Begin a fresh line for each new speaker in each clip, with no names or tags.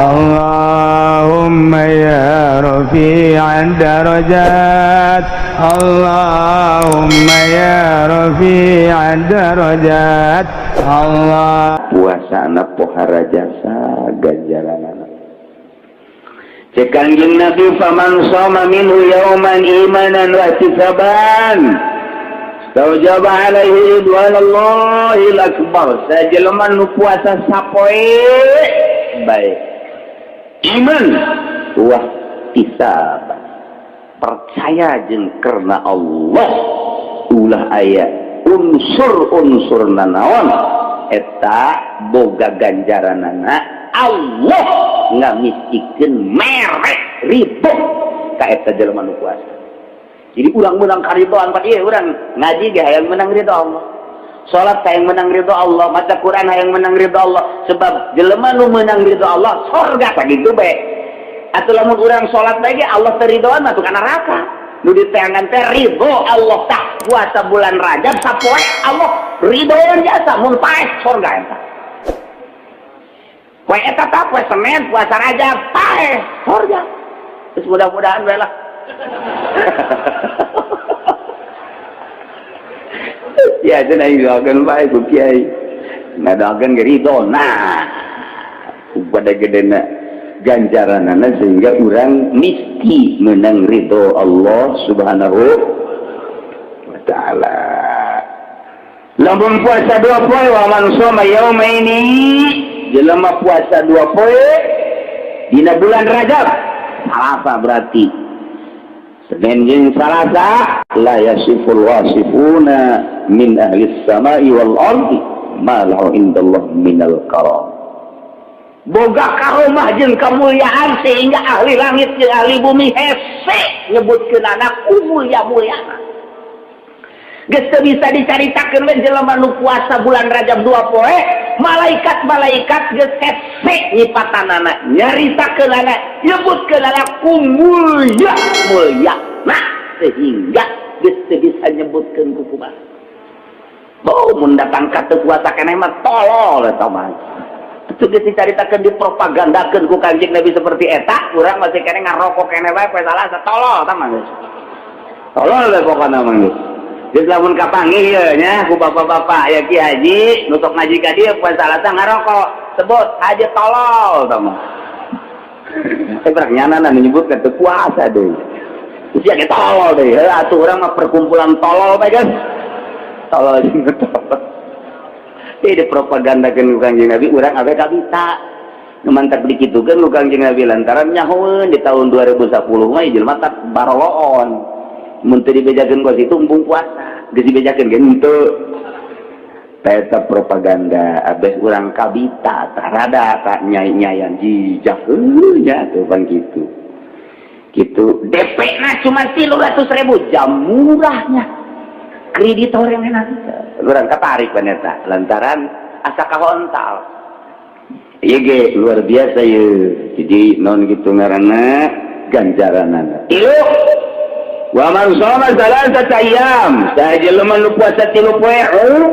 Allahumma ya rafi'ad darajat, Allahumma ya rafi'ad darajat. Allah
puasana pohara jasa ganjaranana. Cek Kangjeng Nabi, faman shoma minhu yauman imanan wa ihtisaban istaujaba alaihi ridwanallahil akbar. Sajelema nu puasa sapoe bae iman wa ihtisaban, percaya jeung karena Allah, ulah aya unsur-unsur nanaon, eta boga ganjaranana. Allah ngamistikeun merek ridho ka eta jelema nu puasa. Jadi urang menang karidoan, Pak. Ieu urang ngaji ge hayang menang ridho Allah, salat hayang menang ridho Allah, maca Quran hayang menang ridho Allah, sebab jelema nu menang ridho Allah sorga. Sakitu bae atuh. Lamun urang salat bae ge Allah teu ridhoan mah ka neraka. Nu diteangan teh ridho Allah. Tah, puasa bulan Rajab sapoe Allah ridhoan jasa, mun paeh sorga eta. Poe eta tah, poe Senin puasa Rajab paeh sorga. Terus mudah-mudahan bae lah. Ya cenah doakeun bae ku kiai, ngadoakeun ge ridho. Nah, pada gedena ganjaranana sehingga urang misti menang ridho Allah Subhanahu wa Ta'ala. Lamun puasa 2 poe, wa man shoma yaumaini, jelema puasa 2 poe dina bulan Rajab, Salasa, berarti Senin jeung Salasa, la yasiful wasifuna min ahli samai wal ardi ma lahu indallah minal karam. Boga karomah jeung kemuliaan sehingga ahli langit jeung ahli bumi hese nyebutkeun anak mulia-muliana. Geus teu bisa dicaritakeun we jelema nu puasa bulan Rajab 2 poe, malaikat-malaikat geus hese nyipatanana, nyaritakeun anak, nyebutkeun anak ku mulia mulia. Nah, sehingga geus teu bisa nyebutkeun ku kumaha. Oh, mun datang ka teu puasa keneh mah tolol eta mah. Itu geus dicaritakeun, dipropagandakeun ku Kanjeng Nabi seperti eta, urang masih keneh ngarokok keneh bae poe Salasa, tolol eta mah geus. Tolol we pokona mah geus. Geus lamun kapanggih ieu nya ku bapak-bapak ya, Ki Haji nu sok ngaji ka dieu poe Salasa ngarokok, sebut haji tolol eta mah. Eh, berak nyanana nyebutkeun teu puasa deui. Terus ya tolol deui. Heuh atuh urang mah perkumpulan tolol bae geus. Tolol jeung tolol. Jadi dipropagandakeun ku Kangjeng Nabi, urang awe kabita. Nu mantak dikitukeun ku Kangjeng Nabi lantaran nyahoeun di tahun 2010 mah jelema tak baroloon. Mun teu dibejakeun kos itu embung puasa. Geus dibejakeun ge henteu. Eta propaganda abeh urang kabita tah rada tak nyai-nyayan jijak heuh nya tuh pan kitu. Gitu DP na cuma 300.000, jam murahnya. Kreditor yang enak urang katarik pan eta lantaran asa kahontal. Ieu ge luar biasa ye. Jadi non gitu ngaranna ganjaranana. Tilu, wa man shoma salasata ayyam, sajelema nu puasa 3 poe,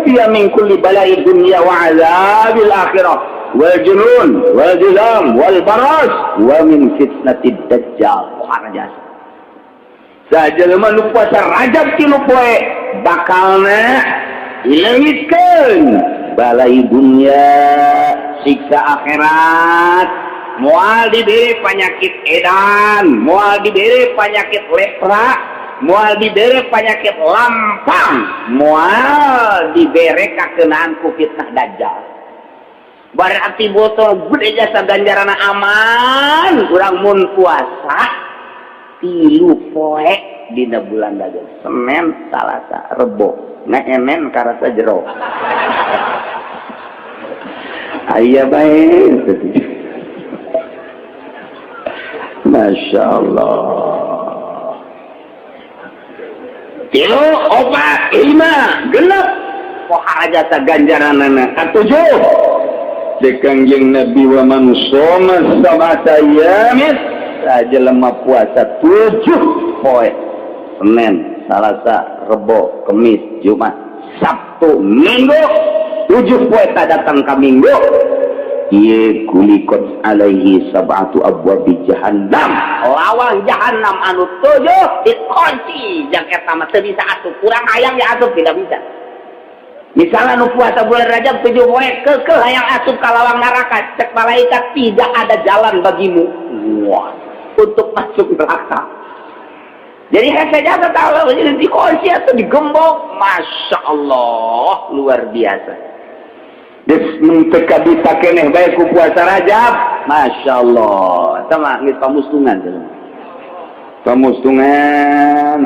ufiya min kulli bala'i dunya wa azabil akhirah wal junun wal juzam wal baras wa min fitnatid dajjal. Pohara jasa sajelema nu puasa Rajab 3 poe, bakalna dileungitkeun balai dunia, siksa akhirat, moal diberi penyakit edan, moal diberi penyakit lepra, moal diberi penyakit lampang, moal diberi kakenaan ku fitnah dajjal. Berarti botol gede jasa ganjaran aman kurang mun puasa 3 poe dina bulan Rajab, Senin, Salasa, Rebo, ngeenen karasa jero aya bae. Masya Allah. Tilu, opat, lima, genep, pohara jasa ganjaranana. Katujuh, di Kangjeng Nabi, wa man shoma sab'ata ayyamin, sajelema puasa 7 poe, Senin, Salasa, Rebo, Kemis, Jumat, Sabtu, Minggu, 7 poe tak datang ke Minggu. Ieu ghuliqat alaihi sab'atu abwabi jahannam. Lawang jahannam anu tujuh dikunci jang eta mah, teu bisa asup. Kurang hayang ya asup tidak bisa. Misalnya nu puasa bulan Rajab 7 poe kekeh hayang asup ka lawang neraka, cek malaikat, "Tidak ada jalan bagimu, wah, untuk masuk neraka." Jadi hese jasa tahu, jadi dikunci atau digembok. Masya Allah, luar biasa. Geus teu bisa keneh bae ku puasa Rajab. Masya Allah, eta mah geus pamustungan, pamustungan.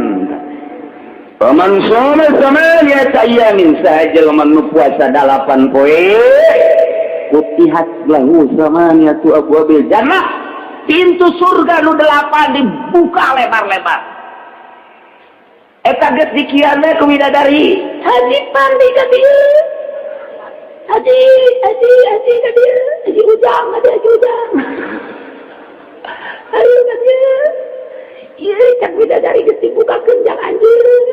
Faman shoma tsamaniyata ayyamin, saha jelema nu puasa 8 poe, futihat lahu tsamaniyatu abwabil jannah, pintu surga nu delapan dibuka lebar-lebar. Eta geus dikian we ku bidadari, "Haji Pandi ka dieu, Haji, Haji, Haji ka dieu, Haji Ujang, Haji, Haji Ujang, ayo ka dieu." Ieu cek bidadari geus dibukakeun jang anjeun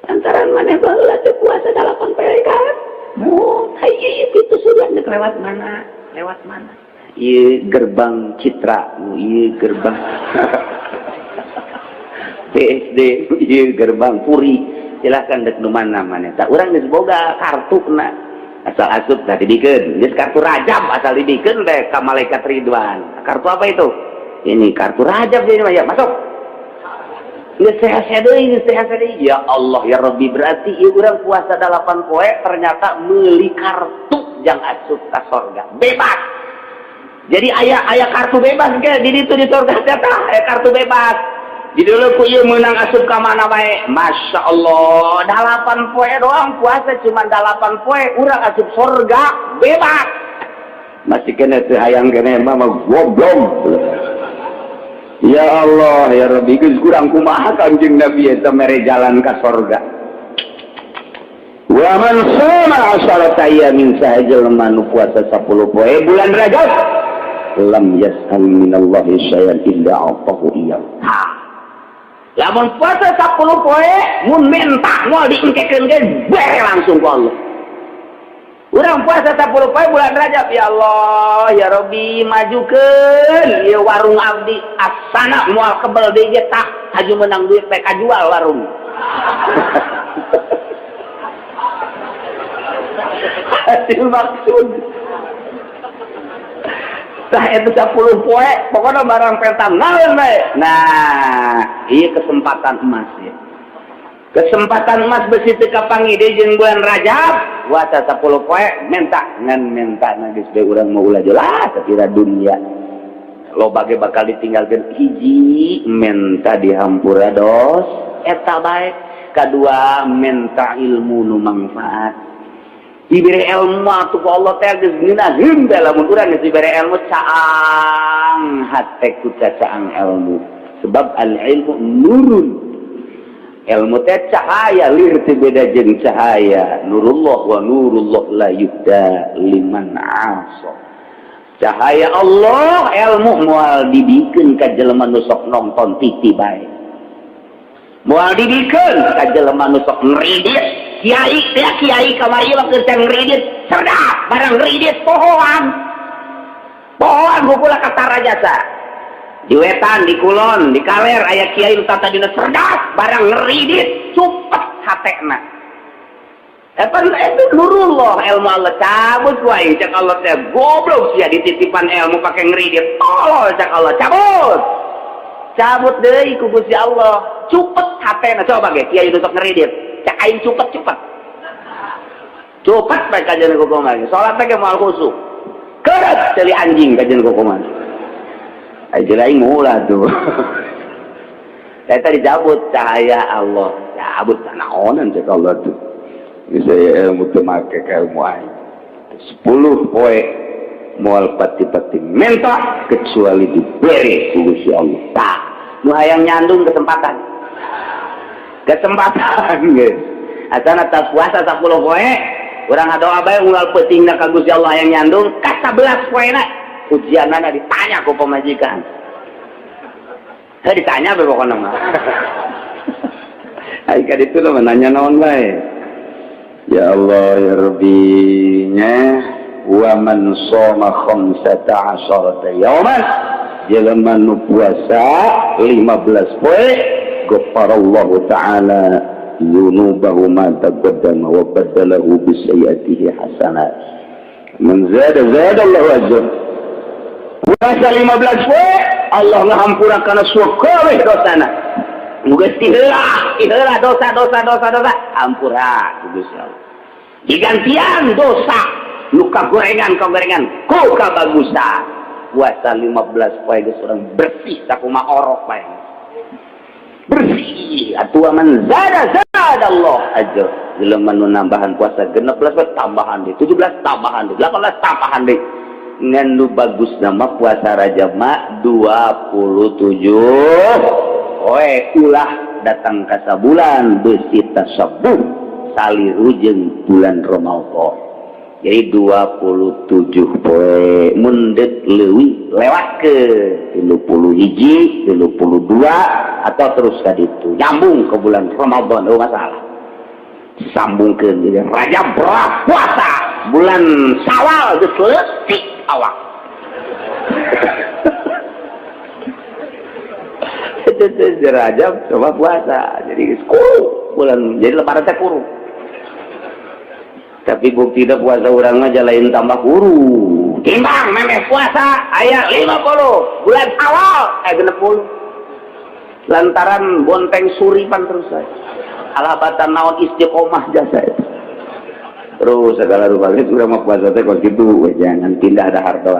lantaran maneh baheula teh puasa 8 poe kan. Oh, hayu, pintu surga nek lewat mana? Lewat mana? Ieu gerbang Citra, ieu gerbang BSD, ieu gerbang Puri. Silahkan dek nu mana mana. Tak urang geus boga kartu na. Asal asup tah dibikeun. Geus kartu Rajab asal dibikeun teh ka malaikat Ridwan. Kartu apa itu? Ini kartu Rajab ini mah ya, masuk. Geus sehat deui, geus sehat deui. Ya Allah ya Rabbi, berarti ieu urang puasa 8 poe ternyata meuli kartu jang asup ka sorga. Bebas. Jadi aya aya kartu bebas ke di ditu di sorga teh, aya kartu bebas. Di dulu ku ieu meunang asup ka mana bae. Masya Allah, 8 poe doang puasa, cuma 8 poe urang asup sorga bebas. Masih kena teu hayang keneh mah goblok. Ya Allah ya Rabbi, geus kurang kumaha Kanjeng Nabi eta mere jalan ka sorga. Wa man shoma asharata ayyamin, saha jelema nu puasa 10 poe bulan Rajab, lam yas'al minallahi syai'an illa a'tahu iyyahu. Ha. Lamun puasa 10 poe mun minta moal diengkekeun ge bere langsung ku Allah. Urang puasa 10 poe bulan Rajab, ya Allah, ya Rabbi, majukeun ieu warung abdi, asana moal kebel deui ge tah, haju menang duit bae kajual warung. Hasil maksud. Tah itu 10 poe, pokoknya barang peta naon bae. Nah, iya kesempatan emas ya. Kesempatan emas besi teu kapanggih deui jeung bulan Rajab, puasa 10 poe minta ngan minta geus bae urang mau ulah jelas kira dunia. Loba ge bakal ditinggalkeun. Hiji, minta dihampura dos eta bae. Kadua, minta ilmu nu manfaat. Diberi ilmu atuh ku Allah teh geus ngeunaheun teh. Lamun urang geus diberi ilmu, caang hate ku cacaang ilmu, sebab al ilmu nurun, ilmu teh cahaya, lir teh beda jeung cahaya nurullah, wa nurullah la yuhda liman asa. Cahaya Allah, ilmu, moal dibikeun ka jelema nu sok nonton TV bae, moal dibikeun ka jelema nu sok ngridit. Kiai teh, kiai kamari mah keur ngridit cerdas, barang ngridit pohoan pohoan hukula kata jasa. Di wetan, di kulon, di kaler aya kiai nu tadina cerdas, barang ngridit cupet hatena. Eta itu nurullah, ilmu Allah cabut wae. Cek Allah teh, "Goblok sia, dititipan ilmu pake ngridit, tolol." Cek Allah cabut, cabut deui ku Gusti Allah, cupet hatena. Coba ge kiai nu sok ngridit, cek aing cupet, cupet, cupet bae kajian kukumaha. Salat teh ge moal khusyuk, keureut ceuli anjing kajian kukumaha. Aja aing ulah tuh. Eta dicabut cahaya Allah, cabut naonan cek Allah tuh. Bisa ilmu teu make ka ilmu aing. 10 poe moal pati-pati minta kecuali diberi ku Gusti Allah. Tah, nu hayang nyandung, kesempatan. Kesempatan geus. Asana tak puasa 10 poe, urang ngadoa bae unggal peutingna ka Gusti Allah hayang nyandung, ka 11 poena ujianana ditanya ku pamajikan. Heh, ditanya be pokona mah. Ai ka ditu mah nanya naon bae. Ya Allah ya Rabbi nya. Wa man shoma 15 yauman, jelema nu puasa 15 poe, ghafarallahu ta'ala dzunubahu ma taqaddama wa baddalahu bi sayyi'atihi hasanat. Man zada zada Allahu ajr. Puasa 15 poe, Allah ngahampura kana sakabeh dosana. Nu geus tiheula tiheula, dosa dosa dosa dosa, hampura ku Gusti Allah, digantian dosa nu kagorengan kagorengan ku kabagusan. Puasa 15 poe geus urang bersih sakumaha orok bae bersih atuh. Man zada zada Allah ajr. Jelema nu nambahan puasa 16 poe, tambahan deui 17, tambahan deui 18, tambahan deui. Ngan nu bagus nama puasa Rajab mah 27 poe, ulah datang ka sabulan beusi tasabuh saliru jeung bulan Ramadan. Jadi 27 poe, mun deuk leuwih lewat ke 31, 32, atau terus ka ditu nyambung ke bulan Ramadan, oh masalah sambungkeun. Jadi Rajab berat puasa, bulan Sawal geus leutik awak itu. Rajab coba puasa jadi kuru bulan, jadi Lebaran teh kuru. Tapi bukti puasa urang mah lain tambah kuru, timbang memeh puasa aya 50, bulan Awal aya 60, lantaran bonteng suripan terus saya alabatan naon istiqomah jasa itu terus segala rupa. Itu urang mah puasa teh kok gitu, jangan tindak ada harta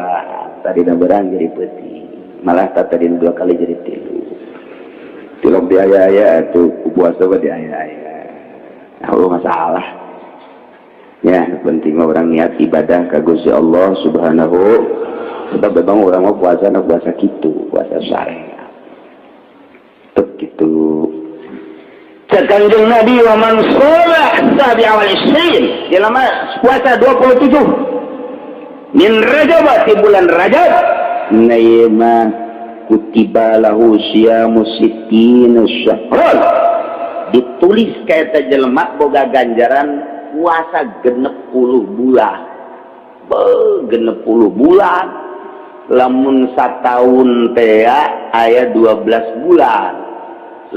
tadi berang jadi peti, malah tadi dua kali jadi tilu tilok di aya-aya tuh puasa di aya-aya. Oh, masalah ya, penting mah orang niat ibadah ka Gusti Allah Subhanahu. Sebab memang orang mau puasa na puasa gitu, puasa syariat tuk gitu. Cek Kanjeng Nabi, wa man shoma sabi'a wal isrin, jelema puasa 27 min Rajab, di bulan Rajab, na mah kutiba lahu siyamu sittina syahran, ditulis kayak jelema boga ganjaran puasa 60 bulan. Be, 60 bulan, lamun setahun teh aya 12 bulan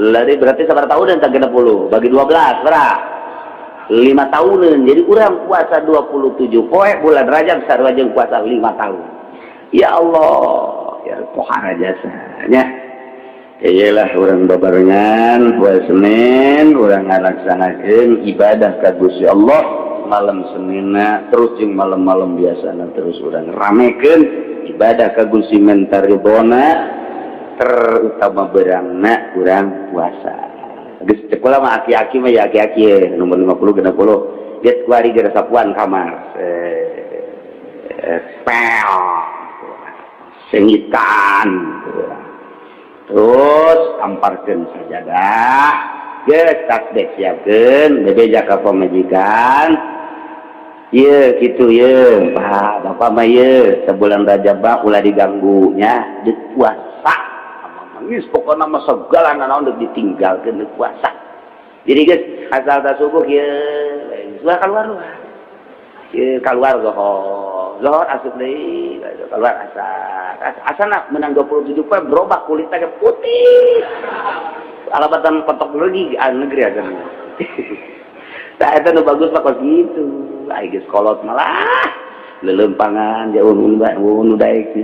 lari, berarti sabaraha tahun dan 60 bagi 12 berapa? 5 tahunan. Jadi urang puasa 27 poe bulan Rajab sarua jeung puasa 5 tahun. Ya Allah, ya pohara jasanya. Iyalah, urang babarengan puasa Senin, urang ngalaksanakeun ibadah ka Gusti Allah malam Seninna, terus jeung malam-malam biasana terus urang ramekeun ibadah ka Gusti, menta ridona, terutama berangna urang puasa. Geus cek kula mah aki-aki mah ya, aki-aki nomor 50 60 geus kuari geus sapuan kamar, pel sengitan, terus amparkeun sajadah, geus tasbih siapkeun, bebeja ka pamajikan. Ye gitu ye, Pak, Bapak mah ye sebulan Rajab mah ulah diganggu nya, di puasa. Nangis pokoknya mah segala naon ditinggalkeun di puasa. Jadi geus asal ta subuh ye sudah keluar luar. Ye keluar zohor, zohor asup deui, keluar asar. Asana menang 27 poe berubah kulitnya ke putih. Alabatan kotok lagi negeri aja. Nah, itu nu bagus mah kos gitu. Ai geus kolot malah lelempangan jauh nu daek.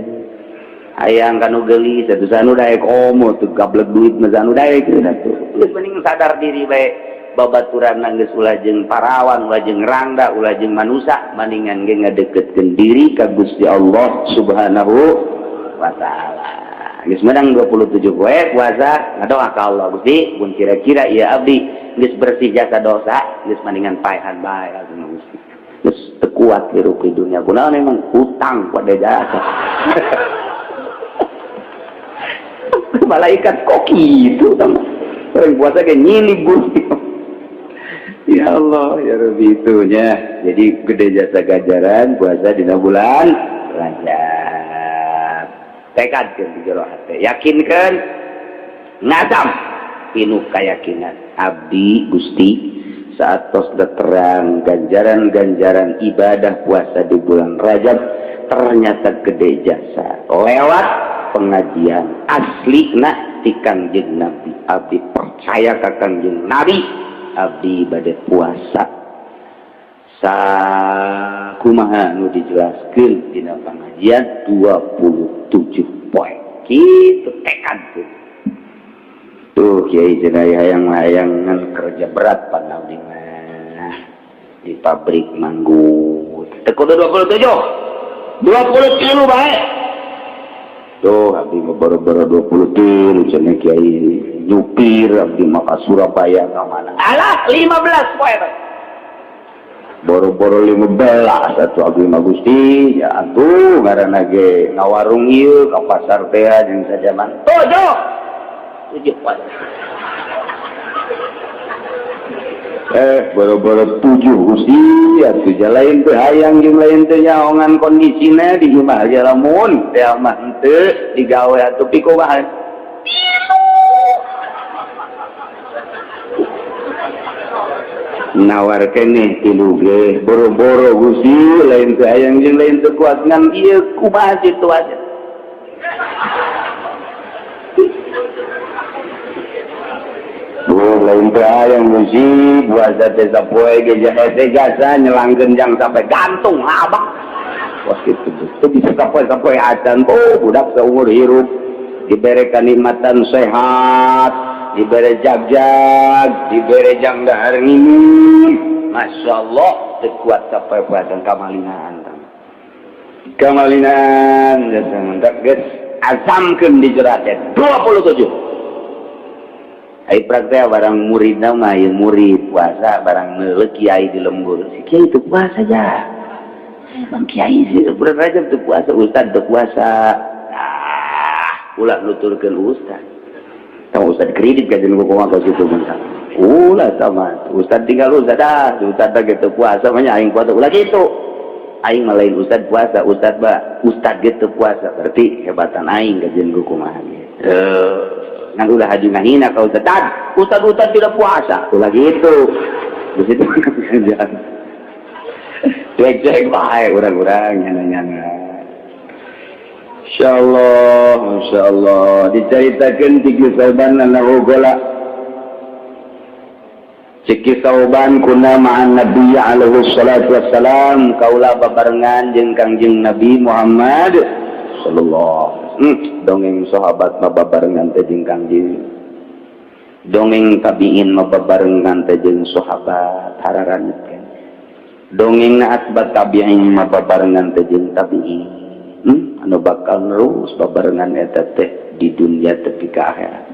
Hayang kanu geulis atuh sanu daek, komo teu gablek duit mah sanu daek atuh. Geus mending sadar diri bae, babaturan geus ulah jeung parawan, ulah jeung rangda, ulah jeung manusa, mendingan ge ngadeketkeun diri ka Gusti Allah Subhanahu wa taala. Geus menang 27 poe puasa, ngadoa ka Allah, Gusti, mun kira-kira ieu abdi geus bersih jasa dosa, geus mendingan paehan bae Gusti. Geus teu kuat hirup di dunia. Kunaon emang hutang pada jasa. Malaikat kok gitu sama orang puasa kayak nyilip Gusti. Ya Allah, ya Rabbi, itunya. Jadi gede jasa ganjaran puasa di bulan Rajab. Tekadkeun di jero hate. Yakinkan ngazam pinuh keyakinan. Abdi Gusti Saat tos terang ganjaran-ganjaran ibadah puasa di bulan Rajab ternyata gede jasa lewat pengajian asli nak ti Kangjeng Nabi. Abdi percaya ka Kangjeng Nabi, abdi bade puasa sakumaha nu dijelaskeun dina pengajian 27 poe kitu. Tekad tuh tuh kiai cenah hayang hayangan kerja berat pan abdi mah di pabrik manggut teu kudu 27, 20 kilo bae tuh. Abdi mah boro-boro 20 kilo cenah kiai, nyupir abdi mah ka Surabaya ka mana. Alah, 15 poe bae. Boro-boro 15 atuh abdi mah Gusti ya atuh, ngaranna ge ngawarung ieu ka pasar teh jeung sajaman tujuh tujuh poe. Boro-boro tujuh Gusti atuh, lain teu hayang jeung lain teu nyaongan kondisina di imah aja. Lamun teh mah henteu digawe atuh pikumaha. Nawar keneh tilu ge boro-boro Gusti, lain teu hayang jeung lain teu kuat, ngan ieu kumaha situasi. Bu, lain teu hayang Gusti, puasa teh sapoe ge hese jasa nyelangkeun jang sampai gantung abah. Wah kitu teu bisa sapoe-sapoe acan. Oh budak seumur hirup dibere kanikmatan sehat, dibere jagjag, dibere jang dahar nginum, Masya Allah teu kuat sampai puasa. Kamalinaan kamalinaan geus azamkeun di jero 27. Ai praktek barang murid mah ieu murid puasa barang meuleuh kiai di lembur, si kiai teu puasa ja. Bang kiai sih bulan Rajab teu puasa, ustad teu puasa. Ah, ulah nuturkeun ustad. Kamu ustad kredit kajian kumaha ka situ mah. Ulah sama ustad tinggal ustad ah, ustad teh gitu puasa mah aing puasa ulah gitu. Aing mah lain ustad puasa, ustad ba ustad gitu puasa berarti hebatan aing kajian kumaha gitu. Ngan ulah haji ngahina ka ustad. Ustad ustad tidak puasa, ulah gitu. Di situ cek-cek bae urang-urang nyana-nyana. Insyaallah, masyaallah diceritakeun ti Sauban annahu qala Ciki Sauban kunna ma'an Nabi alaihi salatu wassalam, kaula babarengan jeung Kangjeng Nabi Muhammad sallallahu. Dongeng sahabat mah babarengan teh jeung Kangjeng, dongeng tabiin mah babarengan teh jeung sahabat hararanit kan, dongeng na atbat tabiin mah babarengan teh jeung tabiin. Anu bakal nerus babarengan eta teh di dunia tepi ka akhirat.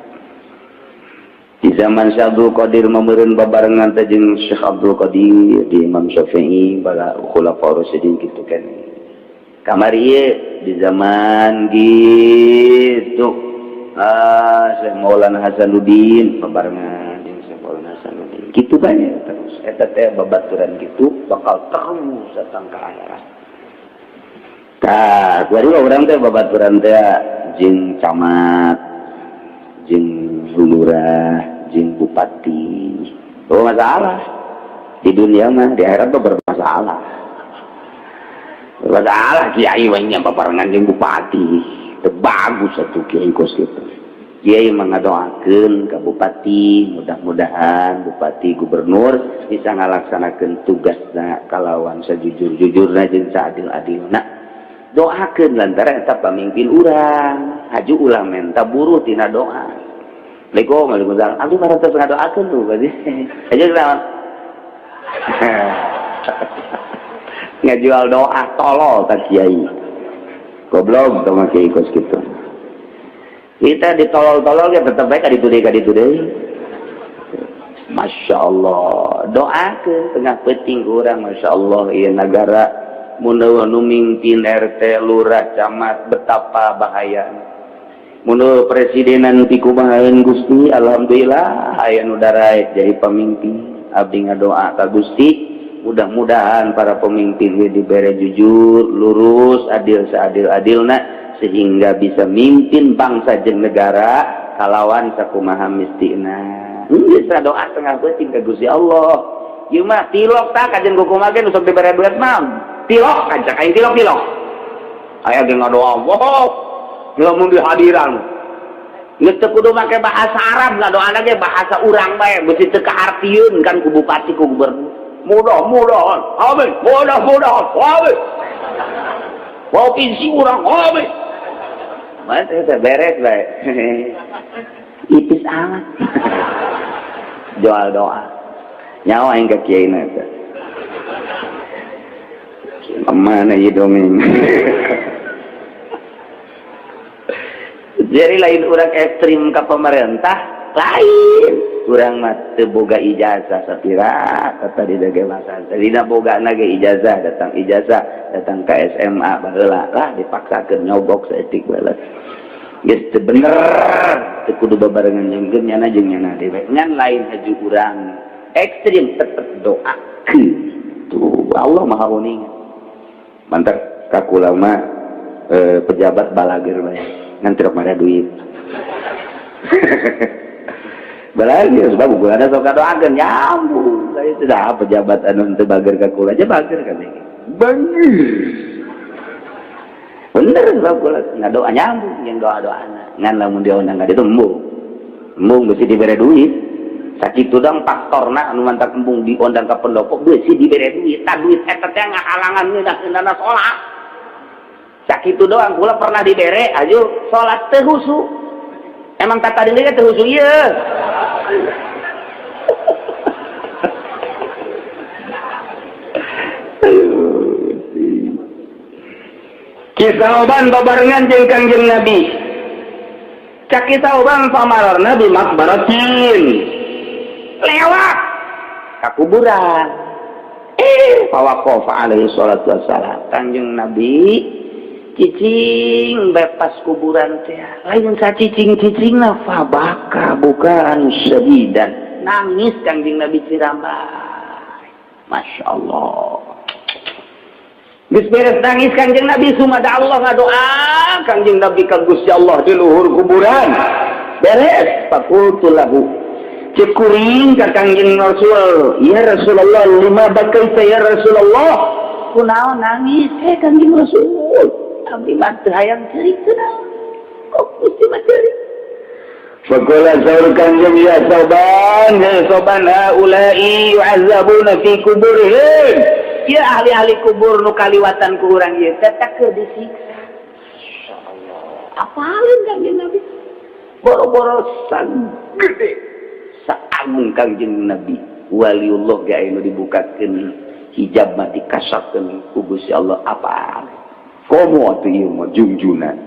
Di zaman Syekh Abdul Qadir mameureun babarengan teh jeung Syekh Abdul Qadir, di Imam Syafi'i, bala khulafaur rasyidin kitu kan. Kamari ieu di zaman gitu Syekh Maulana Hasanuddin babarengan jeung Syekh Maulana Hasanuddin kitu banyak terus eta teh babaturan kitu bakal terus datang ke akhirat. Tah, kuari urang teh babaturan teh jeung camat, jeung lurah, jeung bupati. Oh masalah. Di dunia mah, di akhirat mah bermasalah. Bermasalah kiai mah nya babarengan jeung bupati. Teu bagus atuh kiai kos kitu. Kiai mah ngadoakeun ka bupati, mudah-mudahan bupati gubernur bisa ngalaksanakeun tugasna kalawan sajujur-jujurna jeung saadil-adilna. Doakeun lantaran eta pamimpin urang, haju ulah menta buruh tina doa. Assalamualaikum, waalaikumsalam. Abdi mah tos ngadoakeun tuh berarti. Aja naon? Ngajual doa tolol ka kiai. Goblok tong kiai kos kitu. Kita ditolol-tolol ya tetep bae ka ditu deui ka ditu deui. Masya Allah, doakeun tengah peuting urang, Masya Allah ieu nagara mun nu mimpin RT, lurah, camat betapa bahaya. Mun presidenan ti kumahaeun Gusti, alhamdulillah aya nu daraek jadi pemimpin. Abdi ngadoa ka Gusti, mudah-mudahan para pemimpin ieu dibere jujur, lurus, adil seadil-adilna sehingga bisa mimpin bangsa jeung negara kalawan sakumaha mistina. Geus doa tengah peuting ka Gusti Allah. Ieu mah tilok tah kajen kumaha ge nu sok dibere duit mah. Tilok kan cak aing tilok-tilok. Aya ge ngadoa, wow, lamun dihadiran. Geus teu kudu make bahasa Arab ngadoana ge bahasa urang bae, beusi teu kahartieun kan ku bupati ku gubernur. Mudah-mudahan, amin, mudah-mudahan, amin. Provinsi urang, amin. Mana teh beres bae. Ipis amat. Jual doa. Nyawa aing ka kiai na teh. Mana ieu dongeng? Jadi lain urang ekstrim ke pemerintah, lain urang mah teu boga ijazah sapira tadi dage masa tadina boga ge ijazah datang ke SMA baheula lah dipaksakeun nyogok saeutik baheula geus teu bener teu kudu babarengan jeung nyana jeung nyana dewe ngan lain haju urang ekstrim tetep doakeun tuh Allah Maha Uning mantap ka kula mah pejabat balager bae ngan teu mara duit balagir sebab gua ada sok doakeun nyambung lain sudah pejabat anu teu bager ka kula aja bager kan bager bener sebab kula ngadoa nyambung yang doa-doana ngan lamun dia undang ka ditu embung embung beusi dibere duit sakitu dang faktorna anu mantak embung diondang ka pendopo beusi dibere duit tah duit eta teh ngahalangan ngeunah-ngeunahna salat sakitu doang kula pernah dibere aju salat teu husu emang tata diri teu husu ieu. Kisah oban babarengan jeung Kangjeng Nabi. Cak kisah oban pamarorna di makbaratin. Lewat ka kuburan. Fawaqafa alaihi salatu wassalam. Kangjeng Nabi cicing bebas kuburan teh. Lain sacicing-cicingna fabaka bukan syadidan. Nangis Kangjeng Nabi cirambay. Masya Allah. Geus beres nangis Kangjeng Nabi sumada Allah ngadoa Kangjeng Nabi ka Gusti Allah di luhur kuburan. Beres faqultu lahu. Cek kuring ka Kangjeng Rasul, ya Rasulullah lima bakaita ya Rasulullah. Kunaon nangis Kangjeng Rasul? Abdi mah teu hayang ceurik kunaon? Kok Gusti mah ceurik? Faqala saur Kangjeng ya Sauban haula'i yu'azzabuna fi kuburihim. Ya ahli-ahli kubur nu kaliwatan ku urang ieu teh keur disiksa. Insyaallah. Apalin Kangjeng Nabi? Boro-boro sagede saagung Kangjeng Nabi. Waliullah ge aya nu dibukakeun hijab mah dikasakeun ku Gusti Allah apa? Komo atuh ieu mah jungjunan.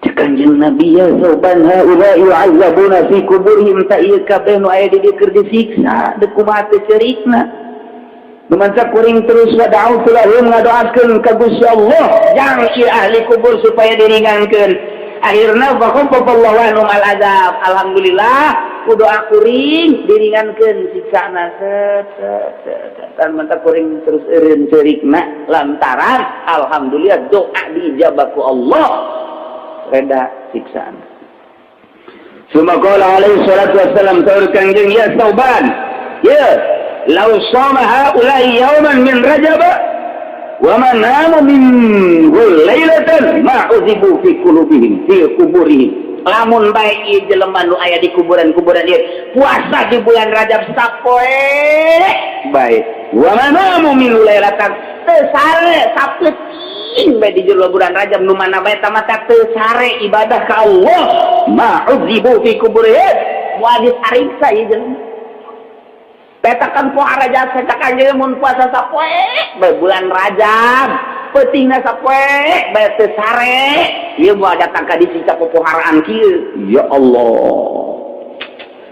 Cek Kangjeng Nabi ya Sauban haula yu'azzabuna fi kuburihim ta ieu kabeh nu aya di dieu keur disiksa deuk kumaha teh ceurikna. Numanca kuring terus wada'u lahum ngadoakeun ka Gusti Allah jang ieu ahli kubur supaya diringankeun. Akhirna faqafallahu anhum al azab. Alhamdulillah ku doa kuring diringankeun siksana set set set. Tan manta kuring terus eureun ceurikna lantaran alhamdulillah doa diijabah ku Allah reda siksana. Suma qala alaihi salatu wassalam saur Kangjeng ya Sauban ya lau sama haula'i yauman min Rajab wa man namu minhu lailatan ma uzibu fi qulubihim fi kuburihim. Lamun bae ieu jelema nu aya di kuburan-kuburan ieu puasa di bulan Rajab sapoe bae wa man namu minhu lailatan teu sare sapeuting bae di jero bulan Rajab nu mana bae tamata teu sare ibadah ka Allah ma uzibu fi kuburihim moal disariksa ieu jelema. Petakan poa Rajab cetakan jeung mun puasa sapoe bae bulan Rajab peutingna sapoe bae teu sare ieu moal datang ka disiksa popoharaan kieu ya Allah.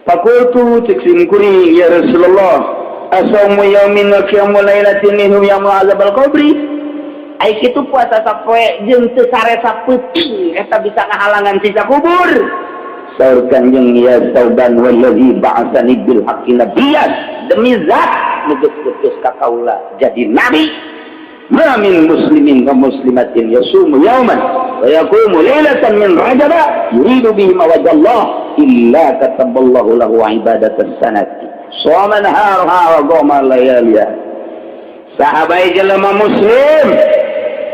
Faqultu cek sim kuring ya Rasulullah asaumu yaumin wa qiyamu lailatin minhum yaumul azabal qabri. Ai kitu puasa sapoe jeung teu sare sapeuting eta bisa ngahalangan siksa kubur. Saur Kangjeng ya Sauban wallazi ba'atsani bil haqqi nabiyyan demi zat nu geus putus ka kaula jadi nabi ma min muslimin wa muslimatin yasumu yauman wa yaqumu lailatan min rajab yuridu bihi wajhallah illa kataballahu lahu ibadatan sanati. Shoma naharuha wa qoma layaliha. Saha bae jelema muslim,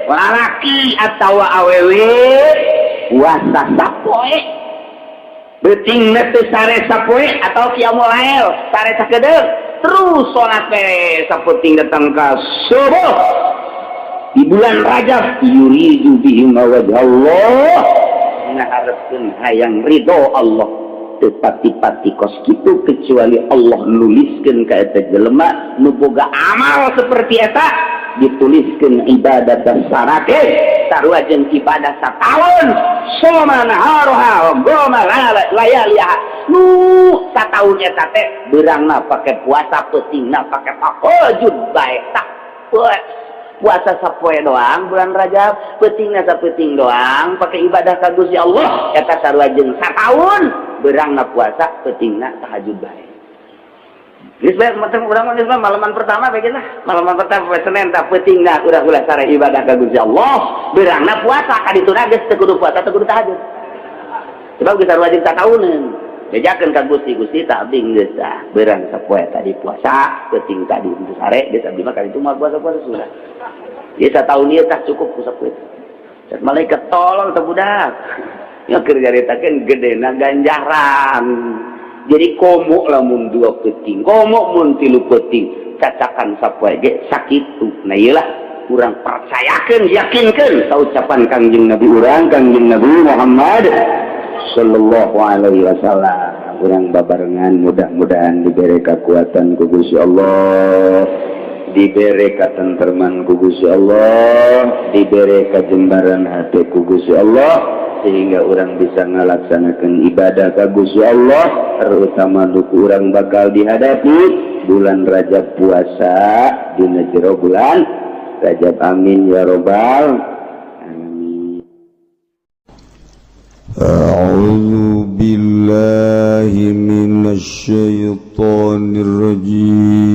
lalaki atau awewe, puasa sapoe, beuting teu sare sapoe atau qiyamul lail sare sakedeung, terus salat we sapenting datang ka subuh di bulan Rajab, yuridu bihim wajh Allah, ngaharepkeun hayang ridho Allah, teu pati-pati kos kitu kecuali Allah nuliskeun ka eta jelema nu boga amal seperti eta, dituliskeun ibadah sanate sarua jeung ibadah sataun. Shoma naharuha wa qoma layaliha. Nu sataun eta teh beurangna pake puasa, peutingna pake tahajud bae. Tak puasa sapoe doang bulan Rajab, peutingna sapeuting doang pakai ibadah ka Gusti Allah, eta sarua jeung sataun beurangna puasa, peutingna tahajud bae. Geus bae macam urang mah, geus mah malaman pertama bae lah. Malaman pertama poe Senin tah, peutingna urang ulah sare ibadah ka Gusti Allah, beurangna puasa ka dituna geus teu kudu puasa, teu kudu tahajud. Sebab geus sarua jeung satauneun. Bejakeun ka Gusti, Gusti tak abdi geus tah beurang sapoe tadi puasa, peuting tadi untuk sare, geus abdi mah ka ditu moal puasa-puasa sudah. Ieu sataun ieu tah cukup ku sapoe. Cek malaikat, tolong teh budak. Ya keur nyaritakeun gedena ganjaran. Jadi komo lamun dua peuting, komo mun tilu peuting, cacakan sapoe ge sakitu. Nah, iyalah urang percayakeun, yakinkeun ka ucapan Kangjeng Nabi urang, Kangjeng Nabi Muhammad sallallahu alaihi wasallam. Urang babarengan mudah-mudahan diberi kekuatan ku Gusti Allah, diberi katentreman ku Gusti Allah, diberi kajembaran hati ku Gusti Allah, sehingga urang bisa ngalaksanakan ibadah ka Gusti Allah, terutama duku urang bakal dihadapi bulan Rajab, puasa dina jero bulan Rajab. Amin ya robbal alamin.
أعوذ بالله من الشيطان الرجيم.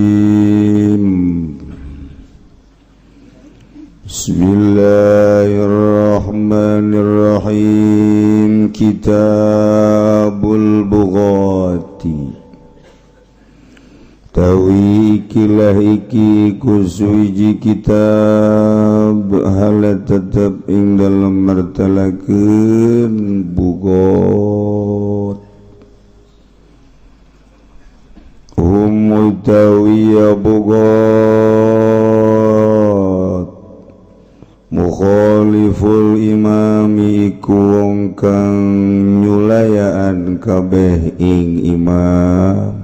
بسم الله الرحمن الرحيم. كتاب البغاة. Tawi ikilah iki kusuiji kitab hala tetep ing dalem mertelakeun bugot hum utawi bugot mukhaliful imami iku wong kang nyulayaan kabeh ing imam,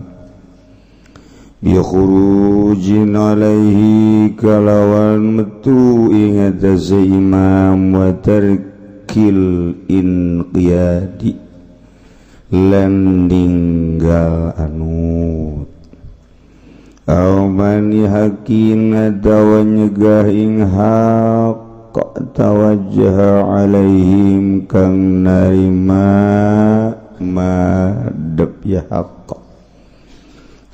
bi khurujin alaihi kalawan metu ing atase imam, wa tarkil inqiyadi lan ninggal anut, aw mani hakin atawa nyegah ing hak, tawajjaha alaihim kang narima madep ya hak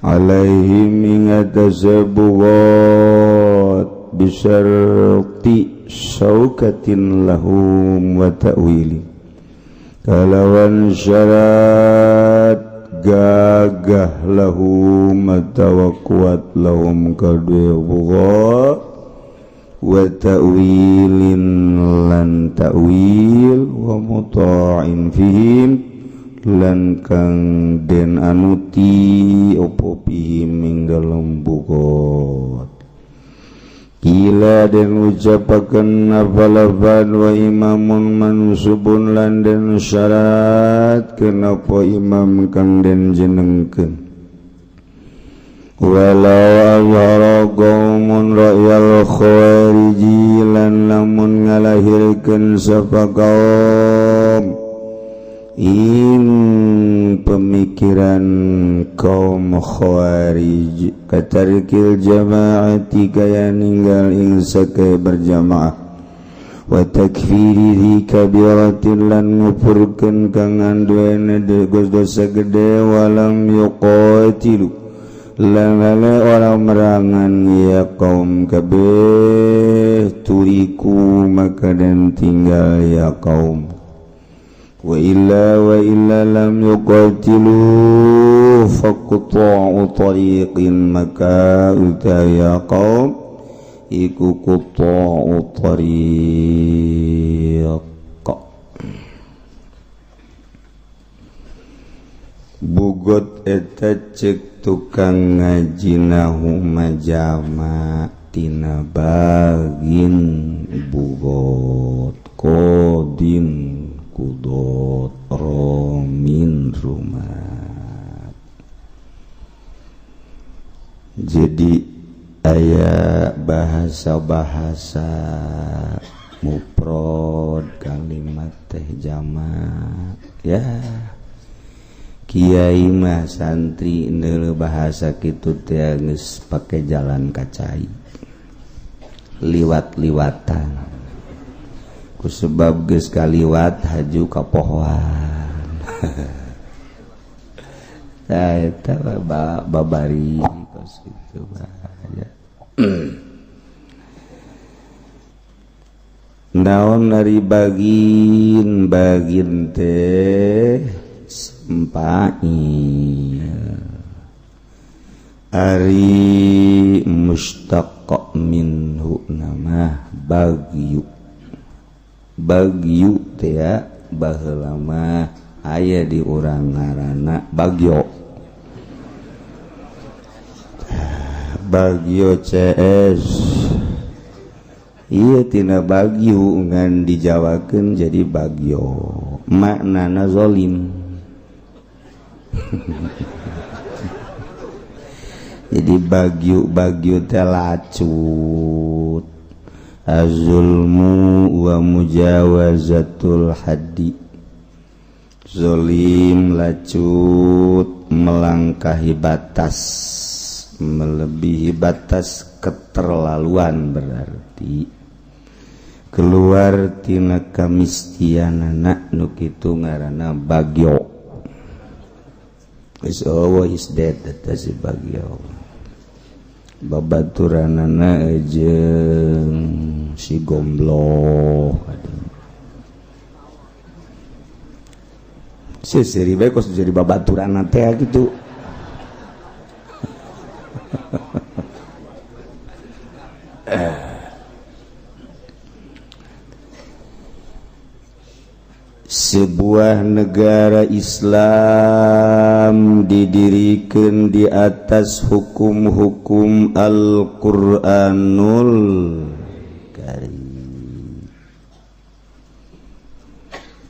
alaihim ing atase bugat, bisyarti syaukatin lahum wa ta'wili kalawan syarat gagah lahum atawa kuat lahum kadue bugat, wa ta'wilin lan ta'wil, wa muta'in fihim lan kang den anuti opo fihim ing dalem bugot. Kila den ucapaken apa lafad wa imamun mansubun lan den syarat kenapa imam kang den jenengkeun. Walau azhara qaumun ra'yal khawariji lan lamun ngalahirkeun sapa kaum ing pemikiran kaum khawarij, katarkil jama'ati kaya ninggal ing sakai berjamaah, wa takfiri dzi kabiratin lan ngufurkeun kang anduene dosa gede, walam yuqatilu lan orang merangan ya kaum kabeh, turiku maka dan tinggal ya kaum. Wa illa wa illa lam yuqatilu faqta'u tariqin, maka utaya qaum iku qta'u tariq. Bugot eta cek tukang ngaji nahu majama tina bagin bugot kodin kudot romin rumat. Jadi aya bahasa-bahasa muprod kalimat teh jamak ya. Kiai mah santri neuleuh bahasa kitu teh geus pake jalan kacai liwat-liwatan ku sebab geus kaliwat haju ka pohoan. Tah eta babari kos kitu bahaya. Naon ari bagin bagin teh sempail ari mustaq minhu nama bagyu bagyu teh baheula mah aya di urang ngaranna bagyo bagyo CS ieu tina bagyu ngan dijawakeun jadi bagyo maknana zalim. Jadi bagyu-bagyu teh lacut azulmu wa mujawazatul haddi, zolim lacut melangkahi batas, melebihi batas keterlaluan, berarti keluar tina kamistianana nu kitu ngaranna bagyo. Is always dead eta si bagyo. Babaturanana jeung si gombloh. Aduh. Seuseuri bae kos jadi babaturanna teh kitu. Sebuah negara Islam didirikan di atas hukum-hukum Al-Qur'anul Karim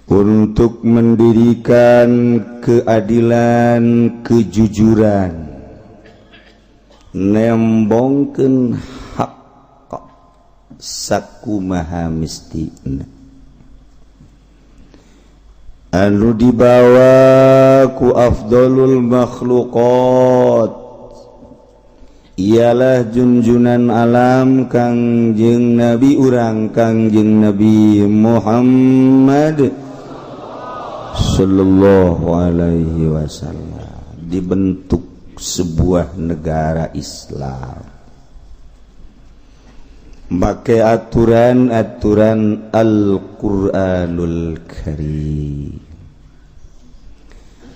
untuk mendirikan keadilan, kejujuran, nembongkeun hak sakumaha mistina anu dibawa ku afdalul makhluqat ialah junjunan alam Kangjeng Nabi urang Kangjeng Nabi Muhammad sallallahu alaihi wasallam. Dibentuk sebuah negara Islam make aturan-aturan Al-Qur'anul Karim.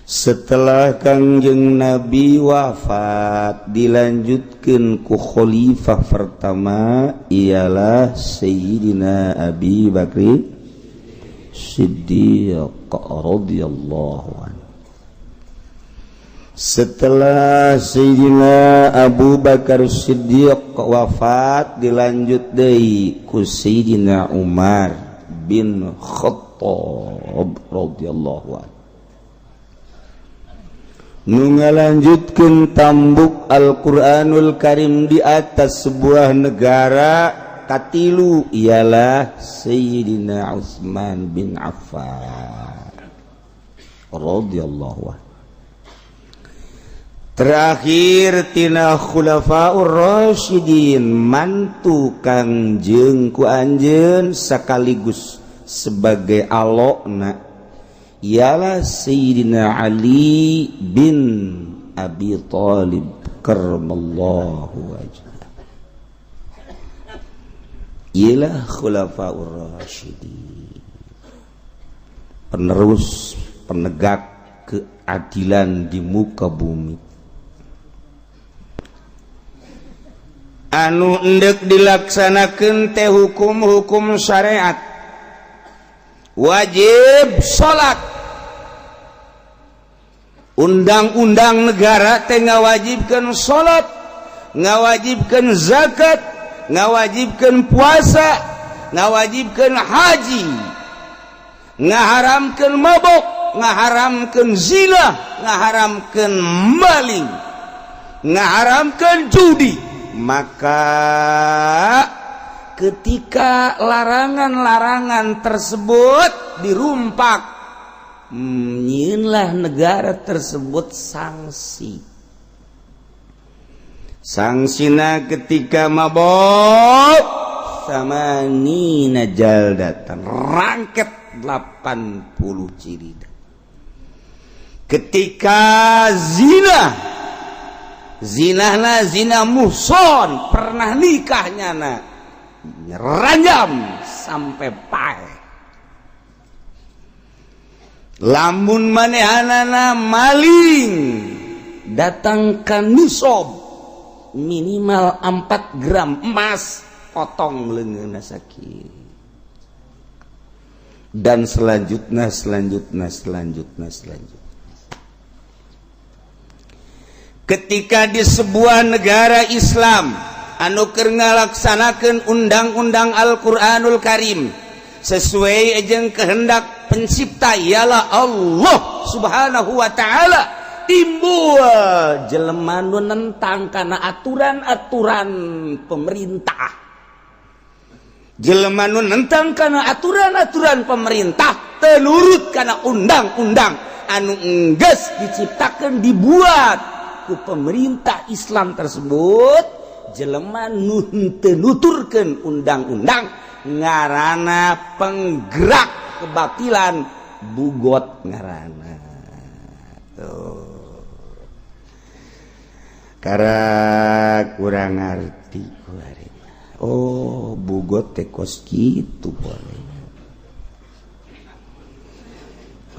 Setelah Kangjeng Nabi wafat dilanjutkan ku khalifah pertama ialah Sayyidina Abi Bakr Siddiq radhiyallahu anhu. Setelah Sayyidina Abu Bakar Siddiq wafat dilanjut deui ku Sayyidina Umar bin Khattab radhiyallahu anhu. Nu ngalanjutkeun tambuk Al-Qur'anul Karim di atas sebuah negara katilu ialah Sayyidina Utsman bin Affan radhiyallahu anhu. Terakhir tina khulafaur rasyidin mantu Kangjeng ku anjeun sekaligus sebagai alokna ialah Sayyidina Ali bin Abi Thalib karramallahu wajhah. Ialah khulafaur rasyidin. Penerus penegak keadilan di muka bumi. Anu endek dilaksanakan teh hukum-hukum syariat. Wajib salat. Undang-undang negara teh ngawajibkeun salat, ngawajibkeun zakat, ngawajibkeun puasa, ngawajibkeun haji, ngaharamkeun mabok, ngaharamkeun zina, ngaharamkeun maling, ngaharamkeun judi. Maka ketika larangan-larangan tersebut dirumpak, nyieunlah negara tersebut sanksi. Sangsina ketika mabok samanina jaldatan, rangket 80 jirida. Ketika zina, zinahna zina muhson, pernah nikahnya na rajam sampai paeh. Lamun manehanana maling, datangkan nisob minimal 4 gram emas, potong leungeunna sakit. Dan selanjutnya, selanjutnya, selanjutnya, selanjutnya. Ketika di sebuah negara Islam anu keur ngalaksanakeun undang-undang Al-Qur'anul Karim sesuai jeung kehendak pencipta ialah Allah Subhanahu wa taala, timbul jelema nu nentang kana aturan-aturan pemerintah. Jelema nu nentang kana aturan-aturan pemerintah, teu nurut kana undang-undang anu enggeus diciptakeun, dibuat ku pemerintah Islam tersebut, jelema nu henteu nuturkeun undang-undang ngarana penggerak kebatilan, bugot ngarana. Tuh, karena kurang ngerti. Oh, bugot teh kos kitu. Boleh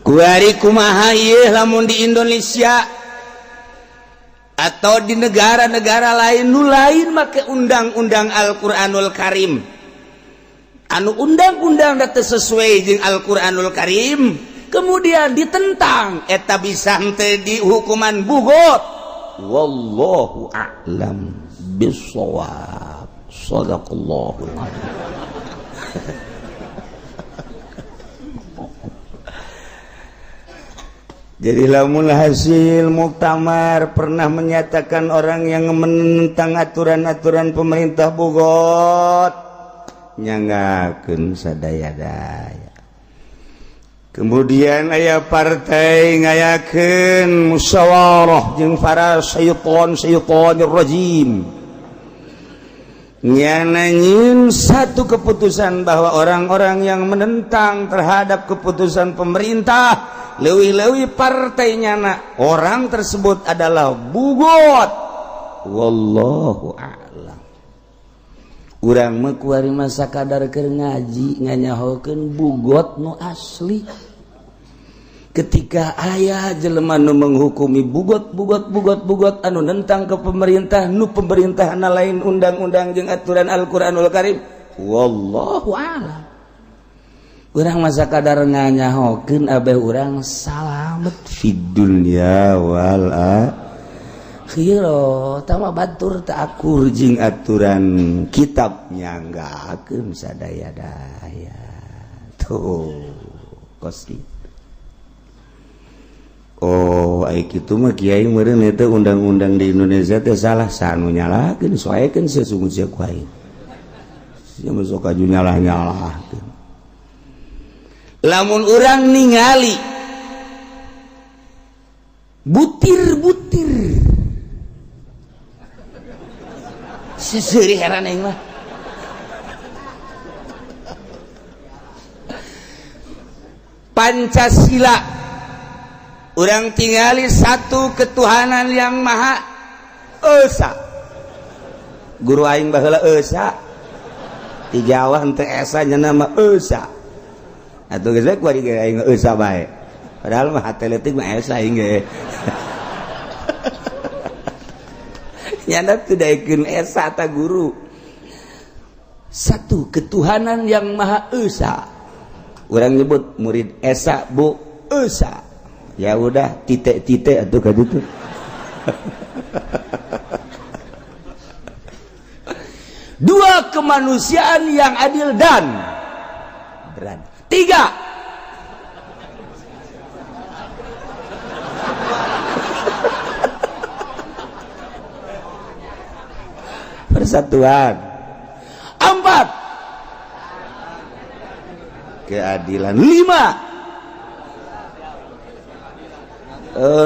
kuari kumaha ieu lamun di Indonesia atau di negara-negara lain nu lain make undang-undang Al-Qur'anul Karim, anu undang-undang teu sesuai jeung Al-Qur'anul Karim, kemudian ditentang, eta bisa henteu di hukuman bugot? Wallahu a'lam bissawab. Sadaqallahul azim. Jadi lamun hasil muktamar pernah menyatakan orang yang menentang aturan-aturan pemerintah bugot, nyanggakeun sadaya-daya. Kemudian aya partai ngayakeun musyawarah jeung para syaiton syaitonir rajim, nyana nyieun satu keputusan bahwa orang-orang yang menentang terhadap keputusan pemerintah, leuwih-leuwih partai nyana, orang tersebut adalah bugot. Wallahu a'lam. Urang mah kuari masa kadar keur ngaji nganyahokeun bugot nu asli. Ketika aya jelema nu menghukumi bugot bugot bugot bugot anu nentang ke pemerintah, nu pemerintahna lain undang-undang jeung aturan Al-Qur'anul Karim, wallahu a'lam. Urang masa kadar nganyahokeun abeh urang salamet fid dunya wal akhirah. Tama batur tak akur jeung aturan kitab, nyanggakeun sadaya-daya. Tuh kos kitu. Oh, ai kitu mah kiai meureun eta undang-undang di Indonesia teh salah, sanu nyalahkeun soekeun sia sungut sia ku aing. Sia mah sok aju nyalah-nyalahkeun. Lamun urang ningali butir-butir seseuri heran aing mah. Pancasila urang tingali satu ketuhanan yang maha esa. Guru aing baheula esa. Di Jawa henteu esa nya nama esa. Atuh geus we kuari ge aing eusa bae. Padahal mah hate leutik mah esa aing ge. Nyana teu daekeun esa ta guru. Satu ketuhanan yang Maha Esa. Urang nyebut murid esa bu esa. Ya udah titik-titik atuh ka ditu. Dua, kemanusiaan yang adil dan beradab. Tiga, persatuan. Empat, keadilan. Lima,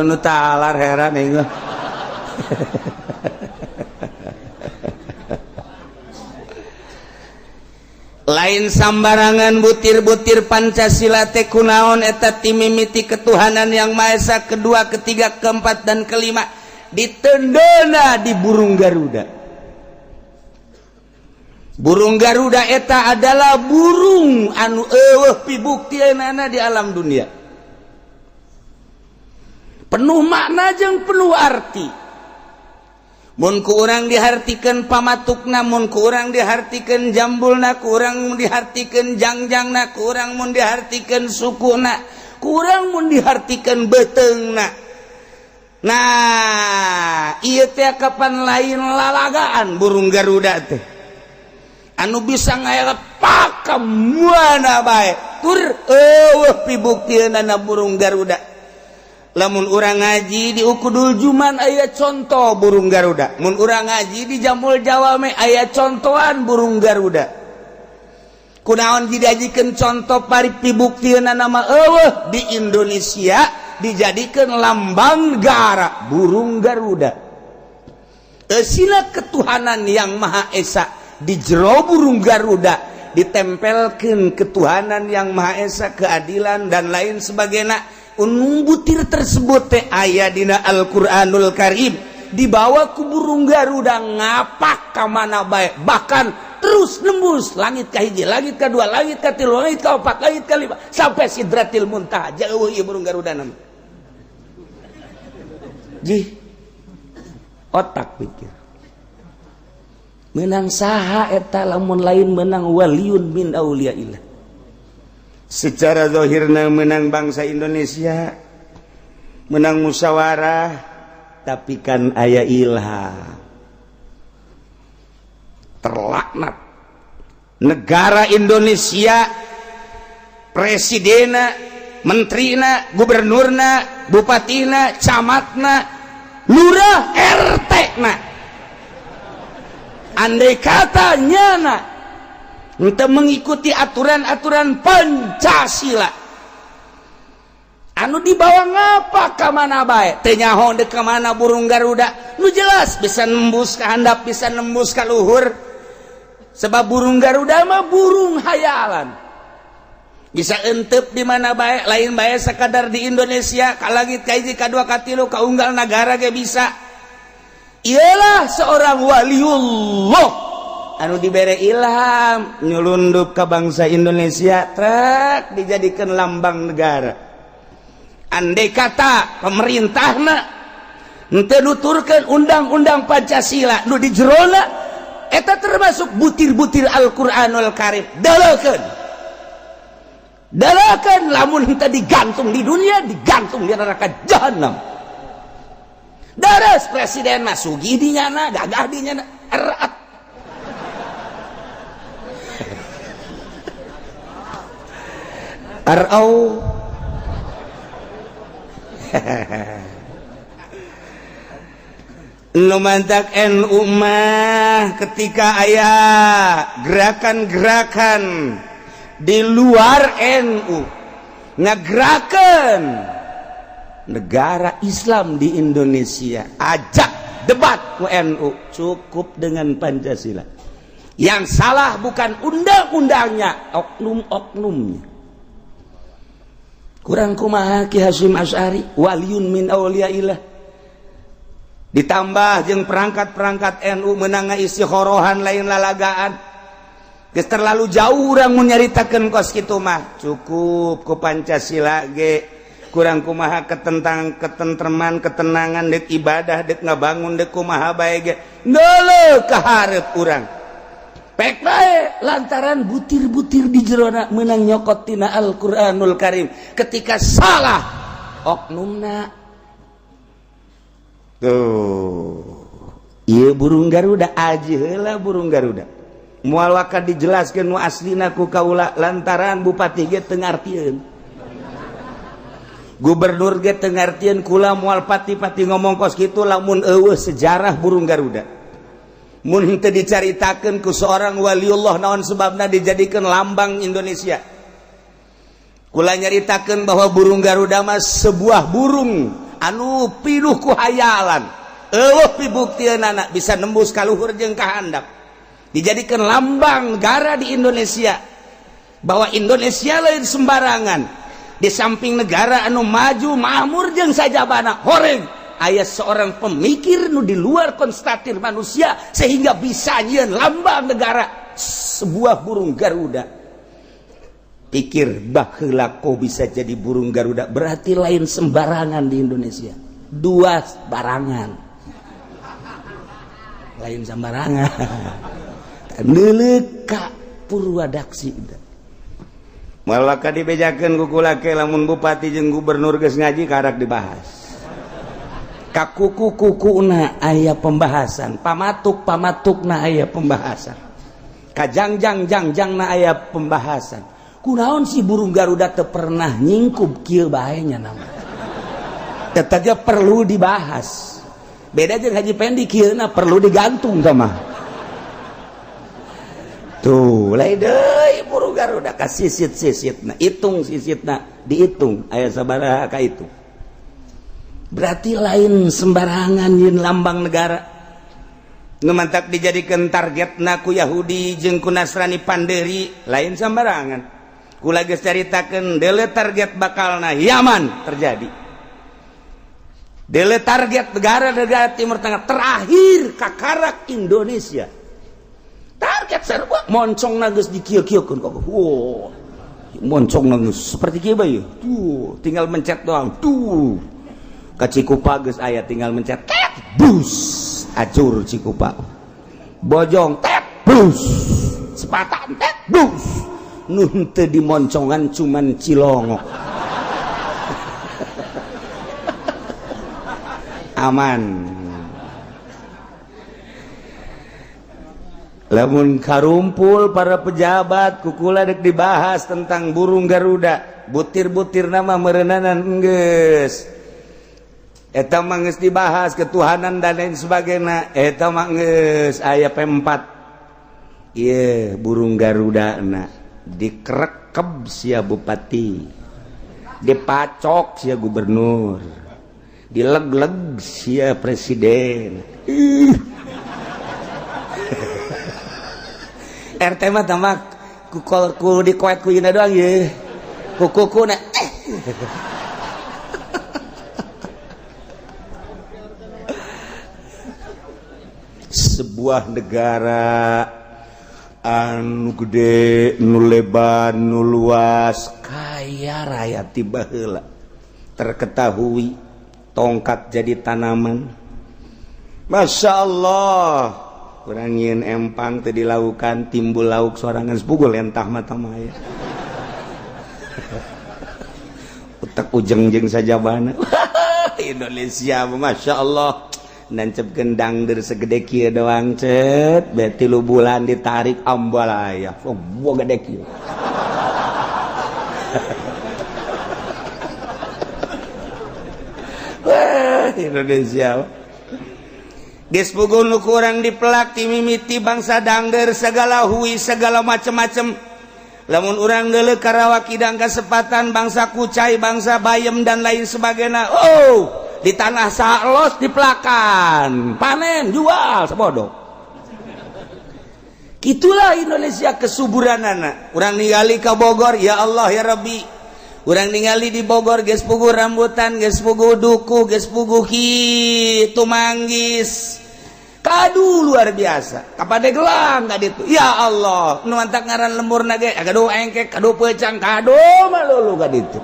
nu talar heran aing. Lain sambarangan butir-butir Pancasila teh kunaon eta timimiti ketuhanan yang Maha Esa kedua, ketiga, keempat dan kelima ditendena di burung Garuda. Burung Garuda eta adalah burung anu eueuh pibuktianana di alam dunia. Penuh makna jeung penuh arti. Mun ku urang dihartikeun pamatukna, mun ku urang dihartikeun jambulna, ku urang dihartikeun jangjangna, ku urang mun dihartikeun sukuna, ku urang mun dihartikeun beuteungna. Nah, ieu teh kapan lain lalagaan burung Garuda teh. Anu bisa ngaelep ka mana bae. Tur eueuh pibuktianana burung Garuda. Lamun urang ngaji di Ukudul Juman aya contoh burung Garuda, mun urang ngaji di Jamul Jawame aya contohan burung Garuda. Kunaon dijadikeun contoh pari pibuktianana nama eueuh di Indonesia dijadikeun lambang negara burung Garuda. Eusina ketuhanan yang Maha Esa di jero burung Garuda ditempelkeun ketuhanan yang Maha Esa, keadilan dan lain sebagainya. Unung butir tersebut teh aya dina Al-Qur'anul Karim dibawa ku burung Garuda ngapak ka mana bae, bahkan terus nembus langit ka hiji, langit ka dua, langit ka tilu, langit ka opat, langit ka lima sampai Sidratil Muntaha. Jauh ieu burung Garuda nama. Jih, otak pikir. Menang saha eta lamun lain menang waliun min auliyaillah. Secara zahirna menang bangsa Indonesia, menang musyawarah, tapi kan aya ilham. Terlaknat negara Indonesia, presidenna, menterina, gubernurna, bupatina, camatna, lurah, RT na. Andai kata nyana untuk mengikuti aturan-aturan Pancasila anu dibawa ngapa ka mana bae teu nyaho deuk ka mana burung Garuda nu jelas bisa nembus ka handap, bisa nembus ka luhur, sebab burung Garuda mah burung hayalan bisa entep di mana bae, lain bae sekadar di Indonesia, ka langit ka hiji, ka dua, ka tilu, ka unggal nagara ge bisa. Ialah seorang waliullah anu dibere ilham nyelundup ke bangsa Indonesia, trek dijadikan lambang negara. Andai kata pemerintahna henteu nuturkeun undang-undang Pancasila nu di jerona eta termasuk butir-butir Al-Qur'anul Karim, dalakeun dalakeun lamun henteu digantung di dunia digantung di neraka jahanam. Daras presiden mah sugih di nyana, gagah di nyana, erat arau. Nu mantak NU mah ketika aya gerakan-gerakan di luar NU ngagerakan negara Islam di Indonesia, ajak debat ku NU, cukup dengan Pancasila. Yang salah bukan undang-undangnya, oknum-oknumnya. Kurang kumaha Ki Hasyim Asy'ari waliun min auliyaillah, ditambah jeung perangkat-perangkat NU menang istikhorohan lain lalagaan. Geus terlalu jauh urang mun nyaritakeun kos kitu mah. Cukup ku Pancasila ge kurang kumaha ketentang ketentreman ketenangan dek ibadah dek ngabangun dek kumaha bae ge neuleuh ka hareup urang. Pek bae lantaran butir-butir di jerona meunang nyokot tina Al-Qur'anul Karim. Ketika salah oknumna tuh ieu burung Garuda aji heula burung Garuda. Moal waka dijelaskeun nu aslina ku kaula lantaran bupati ge teu ngartieun. Gubernur ge teu ngartieun kula moal pati-pati ngomong kos kitu lamun eueuh sejarah burung Garuda. Mun henteu dicaritakeun ku seorang waliullah naon sebabna dijadikeun lambang Indonesia. Kula nyaritakeun bahwa burung Garuda mah sebuah burung anu pinuh ku hayalan. Eueuh pibuktianana bisa nembus ka luhur jeung ka handap. Dijadikan lambang negara di Indonesia bahwa Indonesia lain sembarangan. Di samping negara anu maju makmur jeung sajabana horeng aya seorang pemikir nu di luar konstatir manusia sehingga bisa nyieun lambang negara sebuah burung Garuda. Pikir baheula kok bisa jadi burung Garuda, berarti lain sembarangan di Indonesia. Dua barangan lain sembarangan. Neuleuh ka Purwadaksi. Malah ka dibejakeun ku kula ke lamun bupati jeung gubernur geus ngaji karak dibahas. Ka kuku-kukuna aya pembahasan, pamatuk-pamatukna aya pembahasan. Ka jangjang-jangjangna aya pembahasan. Kunaon si burung Garuda teu pernah nyingkup kieu bae nya nama. Tetep perlu dibahas. Beda jeung Haji Pendi kieuna perlu digantung sama. Tuh, lain deui burung Garuda ka sisit-sisitna, hitung sisitna, dihitung aya sabaraha ka itu. Berarti lain sembarangan yin lambang negara. Nu mantak dijadikeun targetna ku Yahudi jeung ku Nasrani Panderi, lain sembarangan. Kula geus caritakeun deuleu target bakalna Yaman terjadi. Deuleu target negara-negara Timur Tengah terakhir kakarak Indonesia. Target sarua moncong geus dikieu-kieukeun kok. Wow. Moncong geus seperti kieu bae. Tuh, tinggal mencet doang. Tuh. Ka Cikupa geus aya tinggal mencet tet bus. Acur Cikupa. Bojong tet bus. Sepatan tet bus. Nu henteu dimoncongan cuman Cilongok. Aman. Lamun karumpul para pejabat kukula dek dibahas tentang burung Garuda, butir-butir nama merenanan enggeus. Eta mah geus dibahas ketuhanan dan lain sebagainya, eta mah geus aya P4. Ieu burung Garuda na dikerekeb sia bupati, dipacok sia gubernur, dileg-leg sia presiden. RT mah tambah ku ku dikoet ku yeuna doang ye. Ku kuku na Sebuah negara anu gede, nu lebar, nu luas, kaya raya tiba heula. Terketahui tongkat jadi tanaman. Masya Allah. Kurang nyieun empang teu dilaukan timbul lauk sorangan sepugul entah mata maya. Utek ujeng jeung sajabana. Indonesia Masya Allah. Nancep gendang der segede kieu doang cet, be 3 bulan ditarik ambalaya. Oh, gede kieu. Wah, Indonesia. Geus puguh nu kurang dipelak ti mimiti bangsa dangder segala hui segala macem-macem. Lamun urang deuleu Karawak kidang kasempatan bangsa Kucai, bangsa Bayem dan lain sebagainya. Oh, di tanah salos dipelakan, panen, jual sebodoh. Itulah Indonesia kesuburanana. Urang ningali ka Bogor, ya Allah ya Rabbi. Urang ningali di Bogor geus puguh rambutan, geus puguh duku, geus puguh kitu manggis. Kadu luar biasa. Ka Pandeglang ka ditu. Ya Allah, nu mantak ngaran lemburna ge kadu engkek, kadu peucang, kadu malulu ka ditu.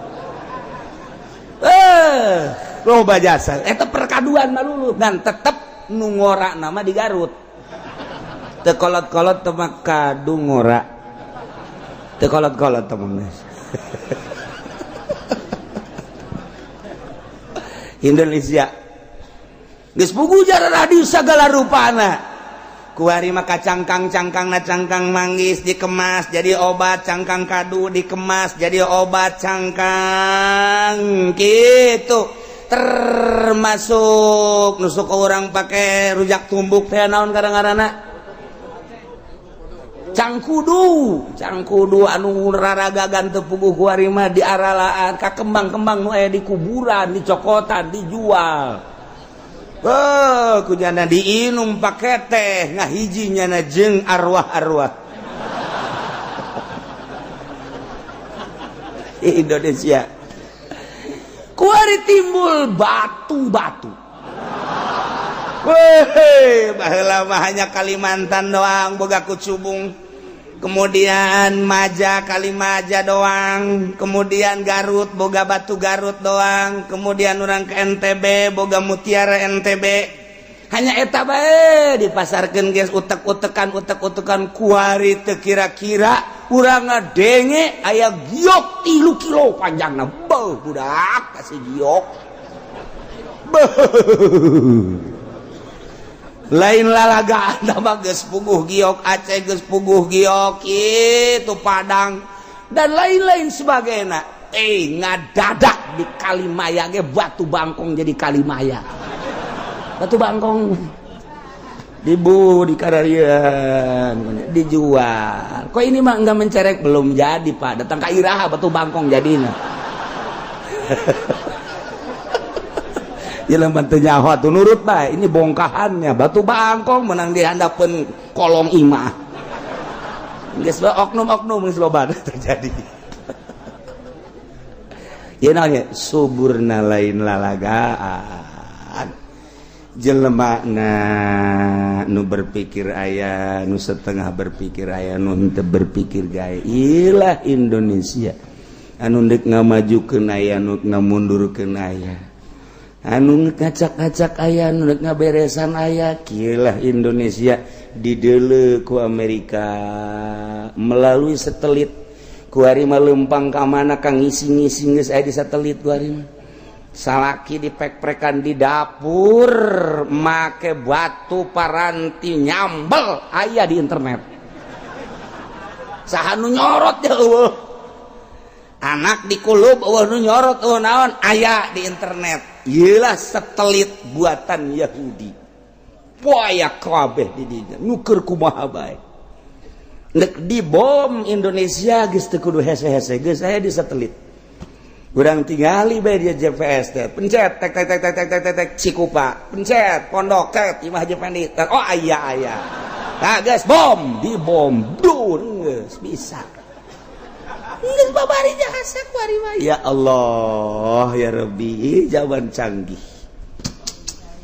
Loba jasa. Eta perkaduan malulu dan tetep nu ngora nama di Garut. Teu kolot-kolot teh mah kadu ngora. Teu kolot-kolot teh mah. Indonesia geus puguh jaradi sagala rupana. Kuari mah cangkang-cangkangna cangkang manggis dikemas jadi obat, cangkang kadu dikemas jadi obat, cangkang gitu. Termasuk nusuk orang pakai rujak tumbuk teh naon kadang-kadang cangkudu, cangkudu anu raragagan teu puguh kuari mah diaralaan ka kembang-kembang nu aya di kuburan, dicokotan, dijual. Oh, ku nyana diinum pake teh ngahiji nyana jeung arwah-arwah. Indonesia. Kuari timbul batu-batu. Weh, baheula mah hanya Kalimantan doang boga kucubung. Kemudian Maja Kalimaja doang, kemudian Garut boga batu Garut doang, kemudian orang ke NTB boga mutiara NTB. Hanya eta bae dipasarkeun geus utek-utekan utek-utekan kuari teu kira-kira urang ngadenge aya giok 3 kilo panjangna. Beuh budak kasih giok. Beuh. Lain lalagaan mah geus puguh giok Aceh geus puguh giok itu Padang dan lain-lain sebagainya. Ngadadak di Kalimaya ge batu bangkong jadi Kalimaya. Batu bangkong dibu di kararian dijual. Kok ini mah enggak mencerek belum jadi Pak. Datang ka Iraha batu bangkong jadina. Jelema teu nyaho atuh nurut bae. Ini bongkahannya batu bangkong menang di handapeun kolong imah. Geus oknum-oknum geus loba terjadi. Ieu naon suburna lain lalagaan. Jelema na nu berpikir aya, nu setengah berpikir aya, nu henteu berpikir gae. Ilah Indonesia. Anu deuk ngamajukeun aya, nu ngamundurkeun aya. Anu ngacak-ngacak aya, nu deuk ngaberesan aya. Kieulah Indonesia dideuleu ku Amerika melalui satelit. Kuari mah leumpang ka mana kang ngisi-ngisi geus aya di satelit kuari mah. Salaki dipek-prekan di dapur make batu paranti nyambel aya di internet. Saha nu nyorot ya eueuh. Anak dikulub eueuh nu nyorot eueuh naon aya di internet. Iyalah satelit buatan Yahudi. Poaya kabeh di dinya nuker kumaha bae. Nek dibom Indonesia geus teu kudu hese-hese geus aya di satelit. Urang tingali bae dia GPS teh. Pencet tek tek tek tek tek tek tek Cikupa. Pencet Pondok tek Imah Haji Pendi. Oh aya aya. Nah geus bom dibom dur geus bisa. Geus babari jasa kuari mah. Ya Allah ya Rabbi, zaman canggih.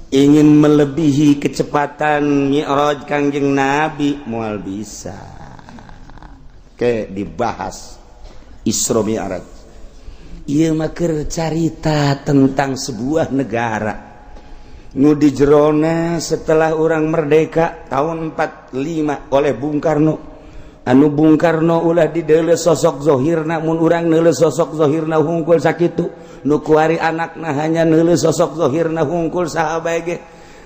Ingin melebihi kecepatan Mi'raj Kangjeng Nabi moal bisa. Oke, dibahas Isra Mi'raj. Ieu mah keur carita tentang sebuah negara nu di jerona setelah orang merdeka tahun 45 oleh Bung Karno. Anu Bung Karno ulah dideuleu sosok zohirna, mun urang neuleu sosok zohirna hungkul sakitu. Nu kuari anakna hanya neuleu sosok zohirna hungkul saha bae ge.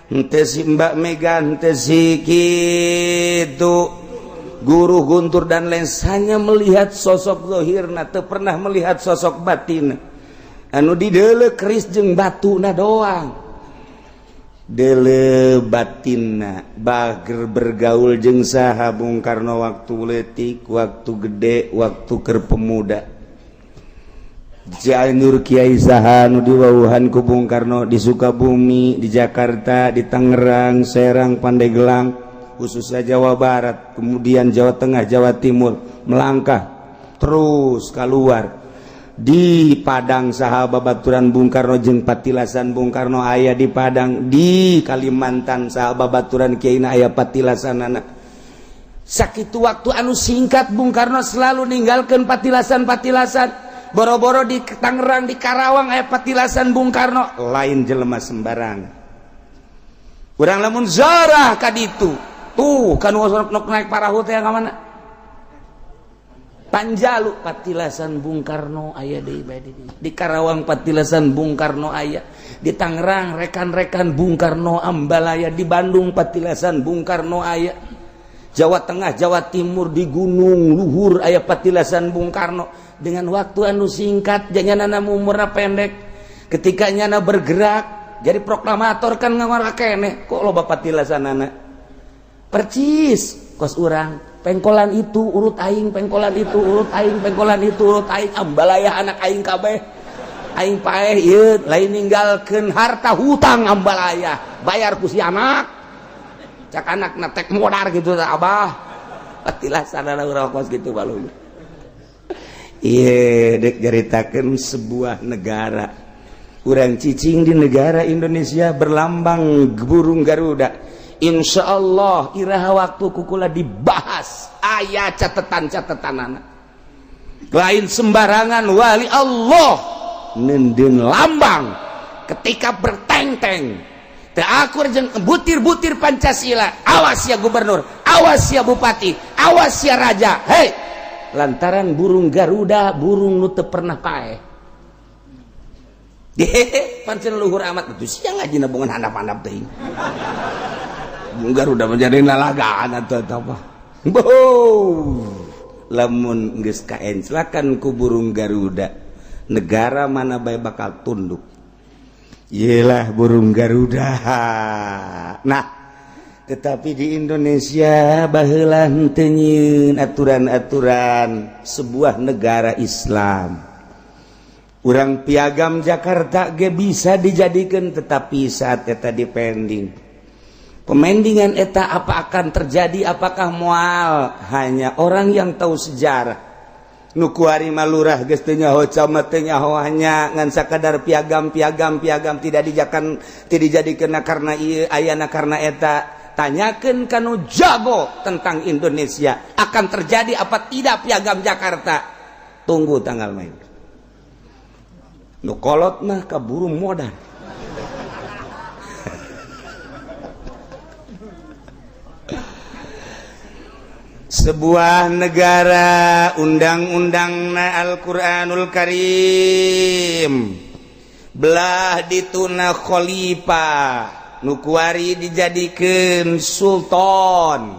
Henteu si Mbak Mega, henteu si kitu Guru Guntur dan lain, hanya melihat sosok zohirna, teu pernah melihat sosok batin. Anu dideuleu keris jeung batuna doang. Deuleu batinna bager bergaul jeung saha Bung Karno waktu leutik, waktu gede, waktu keur pemuda. Cianjur Kiai saha nu diwawuhan ku Bung Karno di Sukabumi, di Jakarta, di Tangerang, Serang, Pandeglang, khususnya Jawa Barat, kemudian Jawa Tengah, Jawa Timur, melangkah terus keluar. Di Padang saha babaturan Bung Karno jeung patilasan Bung Karno aya di Padang. Di Kalimantan saha babaturan Kiai aya patilasanana. Sakitu waktu anu singkat, Bung Karno selalu ninggalkan patilasan-patilasan. Boro-boro di Tangerang, di Karawang aya patilasan Bung Karno. Lain jelema sembarang urang lamun zarah ka ditu tuh kan naik parahu teh ka mana. Panjalu patilasan Bung Karno aya di Karawang, patilasan Bung Karno aya di Tangerang, rekan-rekan Bung Karno Ambalaya di Bandung, patilasan Bung Karno aya Jawa Tengah, Jawa Timur, di Gunung Luhur aya patilasan Bung Karno. Dengan waktu anu singkat, jangan umurna pendek, ketika nyana bergerak jadi proklamator kan ngawara kene kok loba patilasan anak percis kos urang. Pengkolan itu urut aing, pengkolan itu urut aing, pengkolan itu urut aing, Ambalaya anak aing kabeh. Aing paeh ieu lain ninggalkeun harta, hutang Ambalaya bayar ku si anak. Cak anak na tek modar gitu, abah patilasan urang kos gitu balung. Iya, dek nyaritakeun sebuah negara. Urang cicing di negara Indonesia berlambang burung Garuda. Insya Allah iraha waktu ku kula dibahas, aya catatan-catatan anak. Lain sembarangan wali Allah nenden lambang ketika berteng-teng teu akur jeung butir-butir Pancasila. Awas ya gubernur, awas ya bupati, awas ya raja. Hei, lantaran burung Garuda burung nu teu pernah paeh. Dehe, pancen luhur amat itu sia ngaji nabungan handap-handap teuing. Garuda menjadi lalagaan atau apa. Boh, lamun geus kaenclakan ku burung Garuda, negara mana bae bakal tunduk. Yelah burung Garuda. Nah, tetapi di Indonesia baheula henteu nyieun aturan-aturan sebuah negara Islam. Urang piagam Jakarta ge bisa dijadikan, tetapi saat eta dipending pemendingan eta apa akan terjadi, apakah mual, hanya orang yang tahu sejarah. Nu kuari mah lurah geus teu nyaho, camat teu nyaho, hanya ngan sakadar piagam, piagam, piagam, tidak dijakan, tidak dijadikeun karena ieu ayana karena eta. Tanyakeun kanu jago tentang Indonesia, akan terjadi apa tidak piagam Jakarta. Tunggu tanggal main. Nu kolot mah kaburu modal. Sebuah negara undang-undang na Al-Quranul Karim, belah dituna khalifah, nu kuari dijadikan sultan,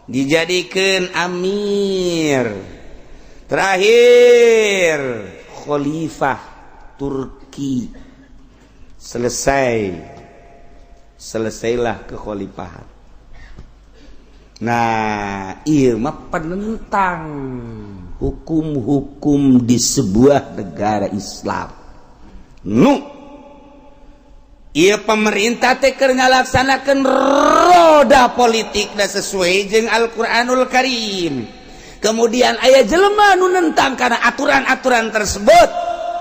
dijadikan amir, terakhir khalifah Turki. Selesai, selesailah kekhalifahan. Nah, ieu mah penentang hukum-hukum di sebuah negara Islam. Nu ieu pemerintah teh keur ngalaksanakeun roda politik sesuai jeung Al-Qur'anul Karim. Kemudian aya jelema nu nentang karena aturan-aturan tersebut.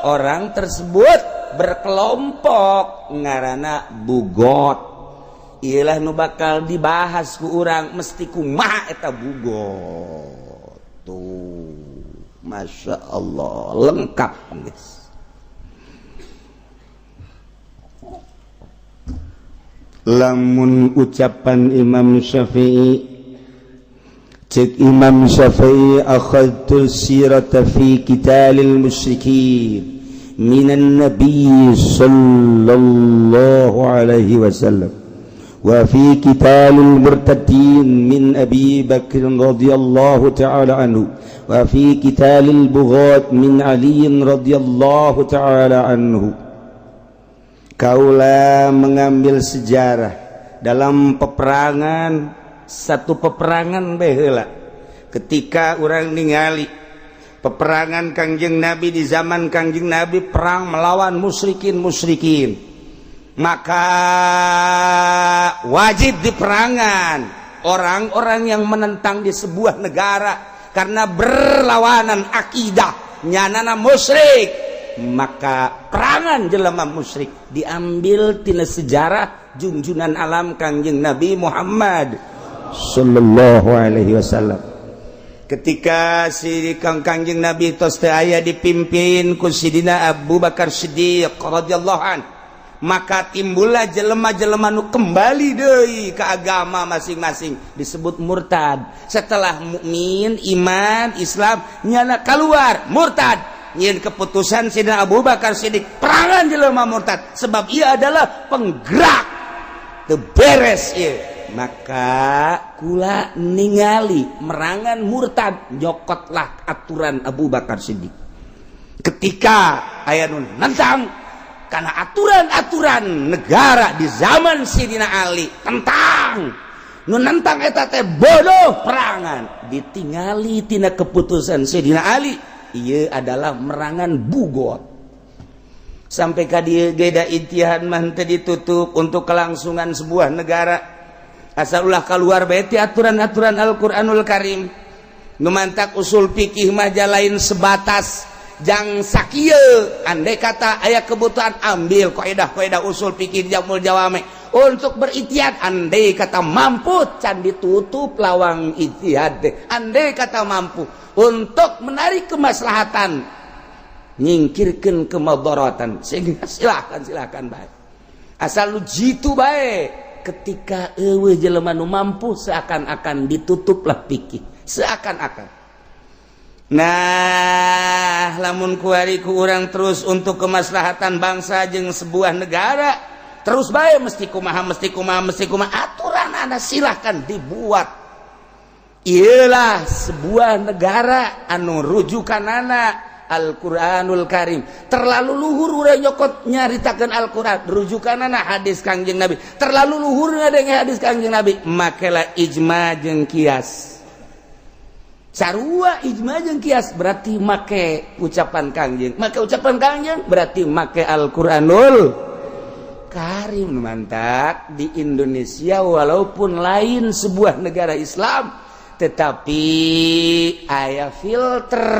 Orang tersebut berkelompok ngaranna bughot. Iyalah nu bakal dibahas ku urang, mesti kumaha eta bughot tuh. Masya Allah, lengkap guys. Lamun ucapan Imam Syafi'i, cek Imam Syafi'i, "Akhadtu sirata fi qitalil musyrikin minan nabiy sallallahu alaihi wasallam wa fi qitalil murtadin min Abi Bakr radhiyallahu ta'ala anhu wa fi qitalil bughat min Ali radhiyallahu ta'ala anhu." Kaula mengambil sejarah dalam peperangan, satu peperangan baheula. Ketika orang ningali peperangan Kangjeng Nabi, di zaman Kangjeng Nabi perang melawan musyrikin musyrikin, maka wajib diperangan orang-orang yang menentang di sebuah negara karena berlawanan akidah. Nyanana musyrik, maka perangan jelema musyrik diambil tina sejarah junjunan alam, Kangjeng Nabi Muhammad sallallahu alaihi wasallam. Ketika si Kang Kangjeng Nabi tos teu aya, dipimpin ku Sidina Abu Bakar Siddiq radhiyallahu an, maka timbullah jelema-jelema nu kembali deui ke agama masing-masing, disebut murtad. Setelah mukmin, iman, Islam, nyana keluar murtad. Nyin keputusan Sidina Abu Bakar Siddiq, perangan jelema murtad, sebab ia adalah penggerak teu beres ieu. Maka kula ningali merangan murtad, nyokotlah aturan Abu Bakar Siddiq. Ketika aya nu nentang karena aturan-aturan negara di zaman Sidina Ali, tentang nu nentang eta teh bodoh, perangan. Ditingali tina keputusan Sidina Ali, ia adalah merangan bugot. Sampai ka dieu ge da ijtihad mah teu ditutup untuk kelangsungan sebuah negara, asal ulah keluar bae ti aturan-aturan Al-Qur'anul Karim. Nu mantak usul fikih mah lain sebatas jang sakieu. Andai kata aya kebutuhan, ambil kaidah-kaidah usul fikih, jamul jawame untuk berijtihad. Andai kata mampu, can ditutup lawang ijtihad deh. Andai kata mampu untuk menarik kemaslahatan, nyingkirkan kemadaratan, sehingga silahkan, silahkan baik, asal lu jitu baik. Ketika euweuh jelema nu mampu, seakan-akan ditutuplah fikih, seakan-akan. Nah, lamun kuari ku urang terus untuk kemaslahatan bangsa jeung sebuah negara, terus bae mesti kumaha, mesti kumaha, mesti kumaha aturan anda, silahkan dibuat. Iyalah sebuah negara anu rujukanana Al-Qur'anul Karim. Terlalu luhur urang nyokot nyaritakeun Al-Qur'an, rujukanana hadis Kangjeng Nabi. Terlalu luhur ngadenge hadis Kangjeng Nabi, makela ijma jeung kias. Sarua ijma jeung kias berarti make ucapan Kangjeng, make ucapan Kangjeng berarti make Al-Qur'anul Karim. Mantap di Indonesia, walaupun lain sebuah negara Islam, tetapi aya filter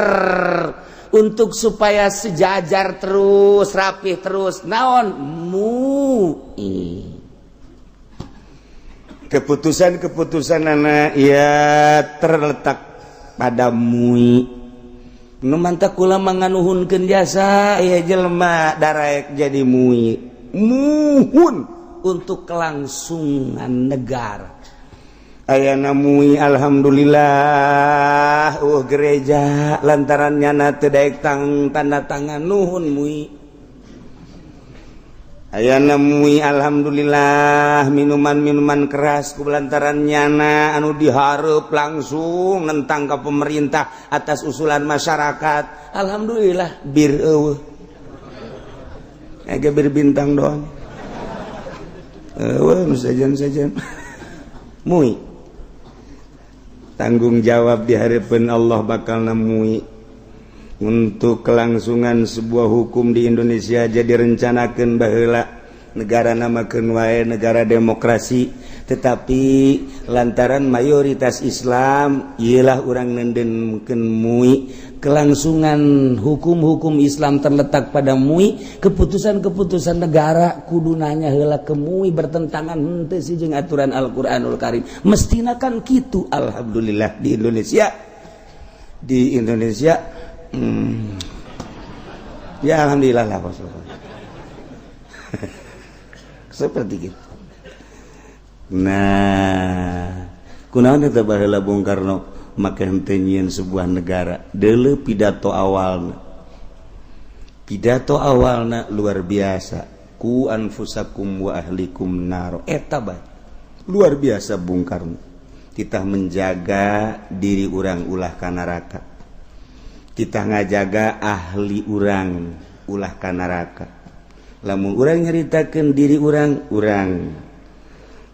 untuk supaya sejajar terus, rapih terus. Naon MUI keputusan-keputusan anak ya terletak pada MUI. Nu mantak kula manganuhunkeun jasa ya jelema daraek jadi MUI, muhun untuk kelangsungan negara. Aya MUI, alhamdulillah. Gereja lantaran nyana teu daek tang tanda tangan. Nuhun MUI. Aya MUI, alhamdulillah. Minuman-minuman keras ku lantaran nyana anu diharap langsung nentang ke pemerintah atas usulan masyarakat, alhamdulillah bir euweuh, bir Bintang doang euweuh. Sajen-sajen MUI tanggung jawab di hadapan Allah, bakal nemui untuk kelangsungan sebuah hukum di Indonesia. Jadi rencanakan baheula negara namakeun wae negara demokrasi, tetapi lantaran mayoritas Islam, ialah orang nendenkeun MUI. Kelangsungan hukum-hukum Islam terletak pada MUI. Keputusan-keputusan negara kudu nanya heula ke MUI, bertentangan henteu sih jeung aturan Al-Qur'anul Karim, mestina kan kitu. Alhamdulillah di Indonesia, di Indonesia. Ya, alhamdulillah lah seperti gitu. Nah, kunaon eta baheula Bung Karno make henteu nyieun sebuah negara? Deuleu pidato awalna. Pidato awalna luar biasa, qu anfusakum wa ahlikum naro. Eta bae luar biasa Bung Karno. Kita menjaga diri urang ulah ka neraka, kita ngajaga ahli urang ulah ka neraka. Lamun urang nyaritakeun diri urang, urang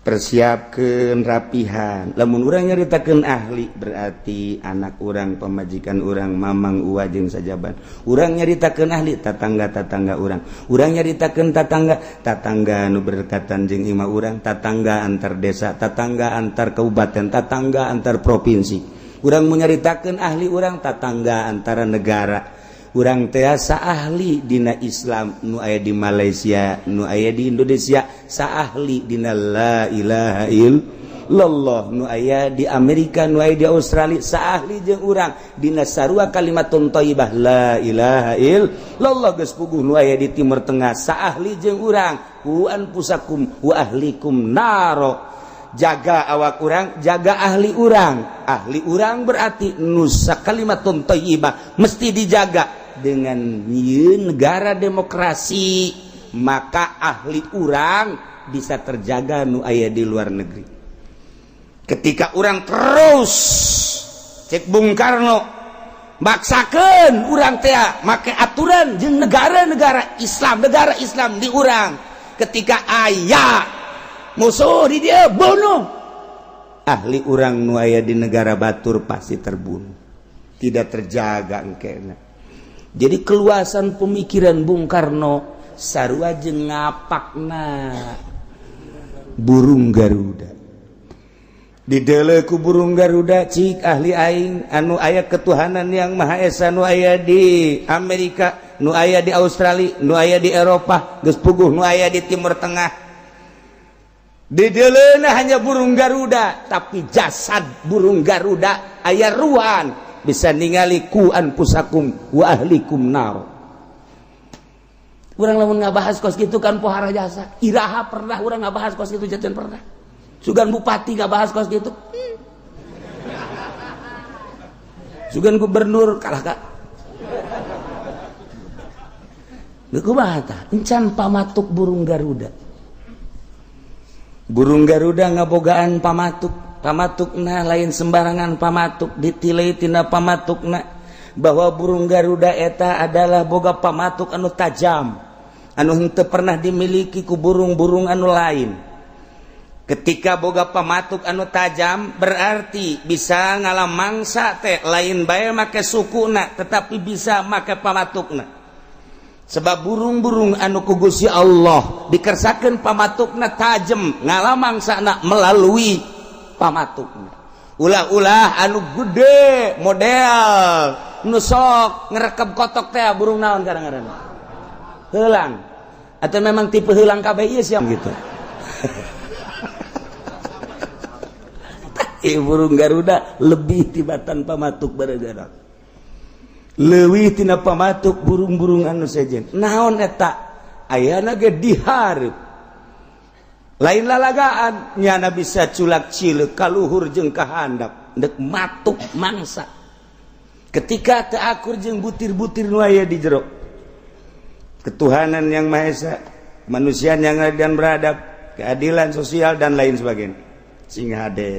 persiapkan rapihan. Lamun urang nyaritakeun ahli, berarti anak urang, pamajikan urang, mamang, uwa jeung sajaban. Urang nyaritakeun ahli, tatangga-tatangga urang. Urang nyaritakeun tatangga, tatangga anu berdekatan jeung imah urang, tatangga antar desa, tatangga antar kabupaten, tatangga antar provinsi. Urang menyaritakeun ahli urang, tatangga antara negara. Urang teh saahli dina Islam nu aya di Malaysia, nu aya di Indonesia, saahli dina la ilaha illallah nu aya di Amerika, nu aya di Australia, saahli jeung urang dina sarua kalimatun thayyibah la ilaha illallah. Geus puguh nu aya di Timur Tengah saahli jeung urang, qu anfusakum wa ahlikum naro. Jaga awak urang, jaga ahli urang. Ahli urang berarti nusa kalimatun thayyibah mesti dijaga. Dengan negara demokrasi, maka ahli urang bisa terjaga nu aya di luar negeri. Ketika urang terus, cek Bung Karno, maksakan urang teh make aturan jeung negara-negara Islam, negara Islam di urang, ketika aya musuh di dia bunuh, ahli urang nu aya di negara batur pasti terbunuh, tidak terjaga engkena. Jadi keluasan pemikiran Bung Karno sarua jeung ngapakna burung Garuda. Dideuleu ku burung Garuda, cik ahli aing anu aya ketuhanan yang Maha Esa nu aya di Amerika, nu aya di Australia, nu aya di Eropa, geus puguh nu aya di Timur Tengah. Dideuleu hanya burung Garuda, tapi jasad burung Garuda aya ruan bisa ningali qu anfusakum wa ahlikum nar. Urang lamun ngabahas kos gitu kan pohara jasa. Iraha pernah urang ngabahas kos gitu? Jajan pernah sugan bupati ngabahas kos gitu. Sugan gubernur kalah kak. Kumaha tah encan pamatuk burung Garuda? Burung Garuda ngabogaan pamatuk. Pamatukna lain sembarangan pamatuk. Ditilai tina pamatukna bahwa burung Garuda eta adalah boga pamatuk anu tajam, anu henteu pernah dimiliki ku burung-burung anu lain. Ketika boga pamatuk anu tajam, berarti bisa ngalam mangsa teh lain bae make sukuna, tetapi bisa make pamatukna. Sebab burung-burung anu ku Gusti Allah dikersakeun pamatukna tajem, ngalam mangsana melalui pamatukna. Ulah-ulah anu gede model nu sok ngerekep kotok teh, burung naon kadang-kadang heulang atau memang tipe heulang kabeh ieu siap gitu. Burung Garuda lebih tibatan pamatuk baragara, leuwih tina pamatuk burung-burung anu sejen. Naon eta ayana ge dihareup lain lalagaan, nyana bisa culak cileuk kaluhur jeung kahandap dek matuk mangsa ketika teu akur jeung butir-butir nu aya di jero. Ketuhanan yang Maha Esa, kemanusiaan yang adil dan beradab, keadilan sosial, dan lain sebagainya. Sing hade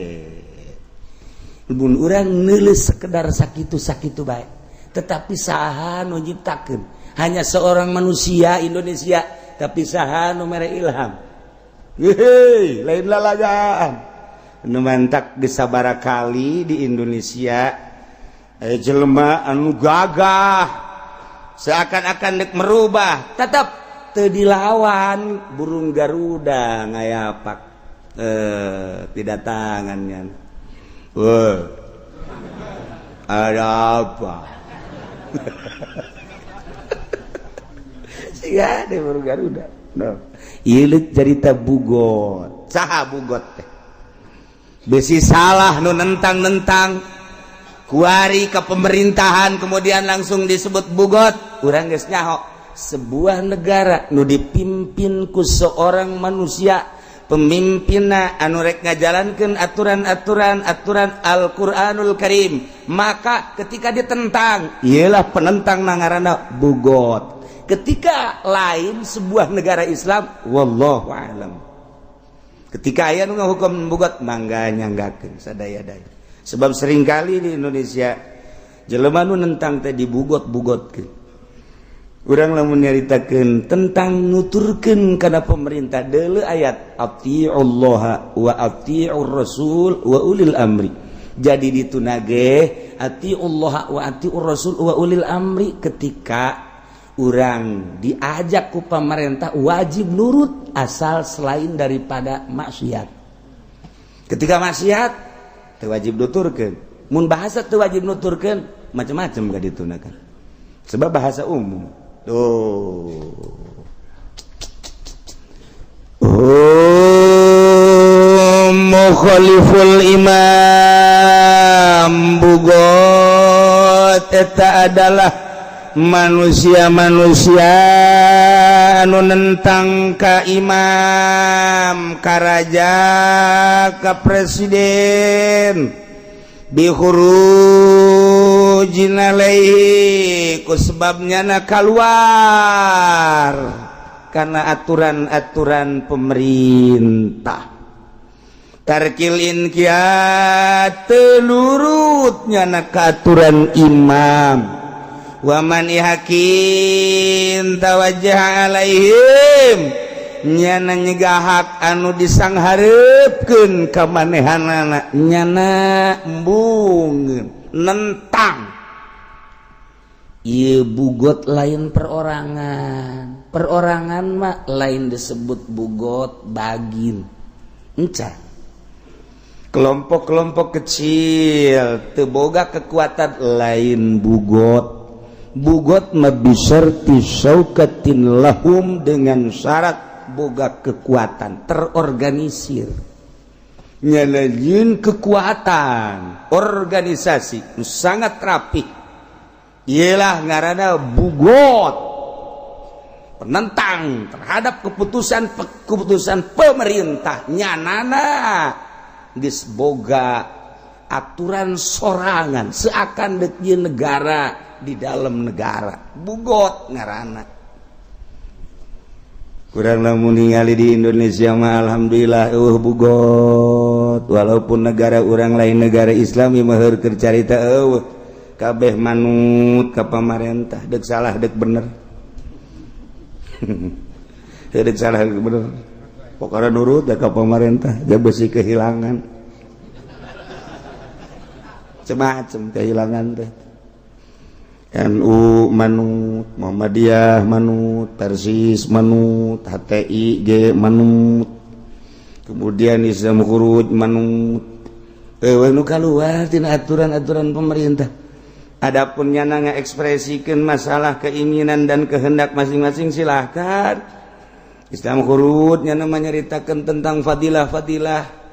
mun urang neuleus sekedar sakitu-sakitu bae, tetapi saha nu nyiptakeun? Hanya seorang manusia Indonesia, tapi saha nu mere ilham? Hehe, lain lalagaan. Nu mantak geus sabaraha kali di Indonesia aya jelema anu gagah seakan-akan dek merubah, tetap teu dilawan. Burung Garuda ngayapak tidak tangannya. Wah, ada apa? Siga deh burung Garuda. No. Ieu cerita bugot. Saha bugot teh? Besi salah nu nentang-nentang kuari ke pemerintahan kemudian langsung disebut bugot. Urang geus nyaho sebuah negara nu dipimpin ku seorang manusia, pemimpinna anu rek ngajalankeun aturan-aturan aturan Al-Qur'anul Karim, maka ketika ditentang, ialah penentang nangarana bugot. Ketika lain sebuah negara Islam, wallahu alam, ketika aya nu ngahukum bugot, mangga nyanggakeun sadaya-daya. Sebab seringkali di Indonesia jelema nu nentang teh dibugot-bugotkeun. Urang lamun nyaritakeun tentang nuturkeun kana pemerintah, deuleu ayat atiullaha wa atiur rasul wa ulil amri. Jadi ditunage atiullaha wa atiur rasul wa ulil amri. Ketika urang diajak ku pemerintah, wajib nurut asal selain daripada maksiat. Ketika maksiat teu wajib nuturkeun. Mun bahasa teu wajib nuturkeun, macam-macam gak ditunakan. Sebab bahasa umum tuh. Oh, mukhaliful imam, bugot eta adalah manusia-manusia anu nentang ka imam, ka raja, ka presiden, bikhurujin alaihi, ku sebabnya na keluar karena aturan-aturan pemerintah, tarkil inqiyad, telurutnya na aturan imam, waman hakin tawajjah alaihim, nyana nyegah hak anu disangharepkeun ka manehanana, nyana embungeun nentang. Ieu bugot lain perorangan. Perorangan mah lain disebut bugot, bagin enca kelompok-kelompok kecil teu boga kekuatan lain bugot. Bugot mah bisyarti syaukatin lahum, dengan syarat boga kekuatan terorganisir, nyana jieun kekuatan organisasi sangat rapih. Iyalah ngaranna bugot, penentang terhadap keputusan keputusan pemerintah. Nyanana geus boga aturan sorangan, seakan dek negara di dalam negara, bugot ngaranna. Kurang lamun ningali di Indonesia mah alhamdulillah euweuh bugot, walaupun negara urang lain negara Islam mah keur carita euweuh, kabeh manut ka pamarentah, dek salah dek bener, dek salah dek bener, pokoknya nurut ya ka pamarentah. Dia besi kehilangan macam-macam, kehilangan teh NU manut, Muhammadiyah manut, Persis manut, HTI G manut, kemudian Islam Khuruj manut, nu keluar tina aturan-aturan pemerintah. Adapun nyana ngekspresikan masalah keinginan dan kehendak masing-masing, silahkan. Islam Khuruj nyana menyeritakan tentang fadilah-fadilah,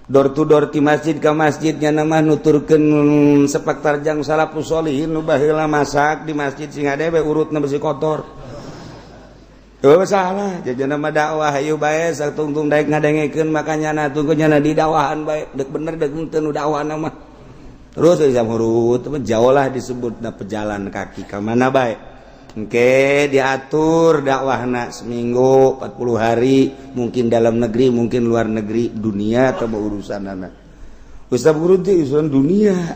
door to door ti masjid ke masjid, nyana mah nuturkeun sepak terjang salafus sholihin nu baheula masak di masjid sing we urutna besi kotor. Oh, salah jajana mah dakwah, hayu bae satungtung daek ngadengekeun, makanya na tunggu nyana di dakwahan bae, dek bener dek henteu nu dakwahna mah. Terus Islam Khuruj jauh lah disebut na pejalan kaki ka mana bae. Oke, diatur dakwahna seminggu 40 hari, mungkin dalam negeri, mungkin luar negeri, dunia atau urusan anak Ustaz Guru itu urusan dunia.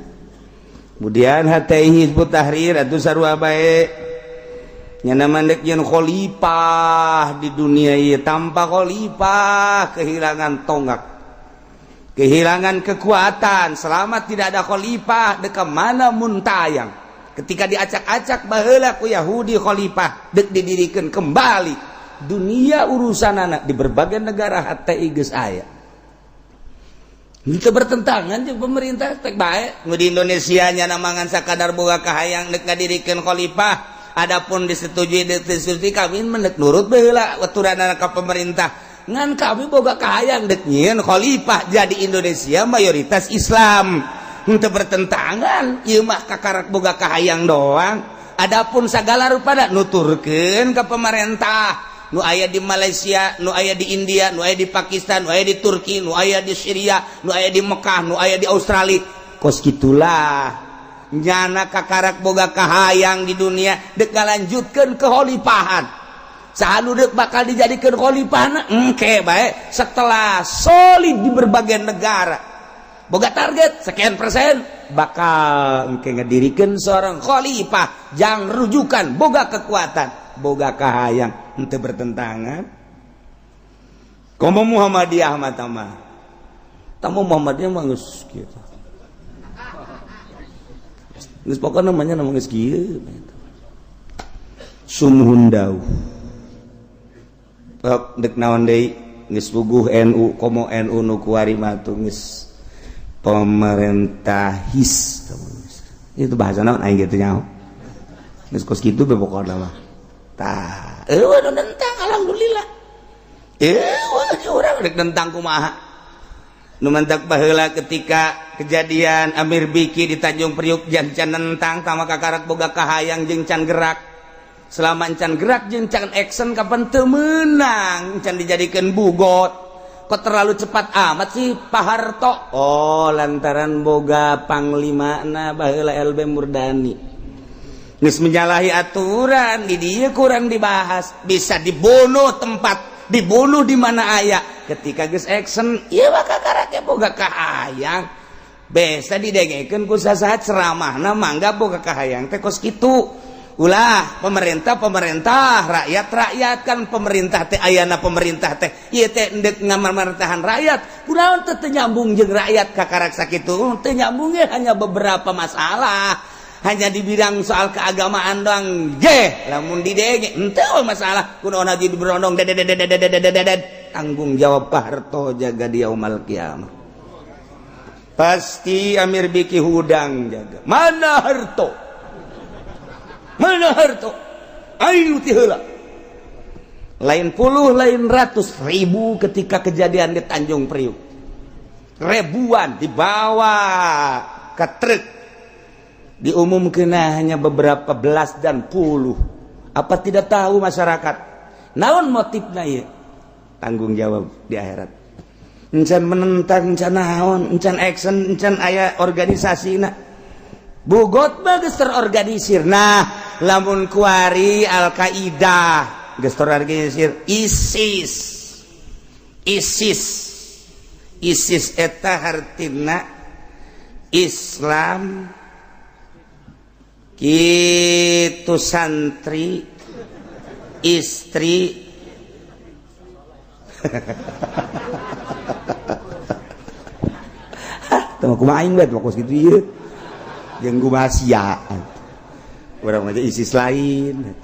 Kemudian HTI, Hizbut Tahrir atau sarua bae, nyana mandek jeung khalifah di dunia ieu. Tanpa khalifah kehilangan tonggak, kehilangan kekuatan. Selama tidak ada khalifah, dek mana muntayang? Ketika diacak-acak baheula ku Yahudi khalifah, dek didirikan kembali dunia urusan anak di berbagai negara HTI geus aya. Itu bertentangan jeung pemerintah tek bae. Nu di Indonesia nya mangan sakadar boga kahayang dek ngadirikeun khalifah. Adapun disetujui disetujui, kami mendek nurut baheula aturan ka pemerintah, ngan kami boga kahayang dek nyieun khalifah. Jadi Indonesia mayoritas Islam, untuk bertentangan ieu mah kakarak boga kahayang doang. Adapun segala rupada nuturkeun ke pemerintah, nu aya di Malaysia, nu aya di India, nu aya di Pakistan, nu aya di Turki, nu aya di Syria, nu aya di Mekah, nu aya di Australia, kos gitulah. Nyana kakarak boga kahayang di dunia dek ngalanjutkeun kekhalifahan. Saha nu dek bakal dijadikan khalifahna engke bae setelah solid di berbagai negara, boga target sekian persen, bakal engke ngedirikan seorang khalifah jang rujukan, boga kekuatan, boga kahayang, henteu bertentangan. Komo Muhammadiyah mah tama tamu Muhammadiyah mah geus kieu, geus pokokna namanya nama geus kieu sumuhun dauh. Dek naon deui? Geus puguh NU, komo NU nu kuari mah tuh geus pemerintahis. Itu bahasa naon aing gitu nyaho. Geus kos kitu be pokona mah. Tah, eueuh nu nentang, alhamdulillah. Eueuh urang rek nentang kumaha? Nu mantak baheula ketika kejadian Amir Biki di Tanjung Priuk jan can nentang, tama kakarak boga kahayang jeung can gerak. Selama can gerak jeung can action, kapan teu meunang, can dijadikeun bugot. Kok terlalu cepat amat sih Pak Harto? Oh, lantaran boga panglimana baheula LB Murdani. Geus menyalahi aturan di dieu kurang dibahas, bisa dibunuh tempat, dibunuh di mana aya. Ketika geus action, ieu mah kakarak boga kahayang. Biasa didengekeun ku sasaha ceramahna, mangga boga kahayang teh kos kitu. Ulah pemerintah pemerintah, rakyat rakyat. Kan pemerintah teh ayana, pemerintah teh ieu teh endek ngamartahan rakyat. Kunaon teh teu nyambung jeung rakyat? Kakarak sakitu teu nyambungnya, hanya beberapa masalah, hanya di bidang soal keagamaan doang ge. Lamun didenge henteu masalah, kunaon haji diberondong dedededededededet? Tanggung jawab Pak Harto jaga di yaumal kiamah. Pasti Amir Biki hudang jaga. Mana Harto? Mana Harto? Ayo ti heula. Lain puluh, lain ratus ribu. Ketika kejadian di Tanjung Priuk, ribuan dibawa ke truk, diumumkan hanya beberapa belas dan puluh. Apa tidak tahu masyarakat naon motifnya ya? Tanggung jawab di akhirat. Encan menentang, encan naon, encan action, encan aya organisasi. Nah, bugot bagus terorganisir. Nah, lamun kuari Al-Qaeda geus terorganisir, ISIS, ISIS, ISIS eta hartina Islam kitu, santri, istri. Teu kumaha aing bae kos kitu ieu jeung kumaha sia. Urang mah ISIS lain.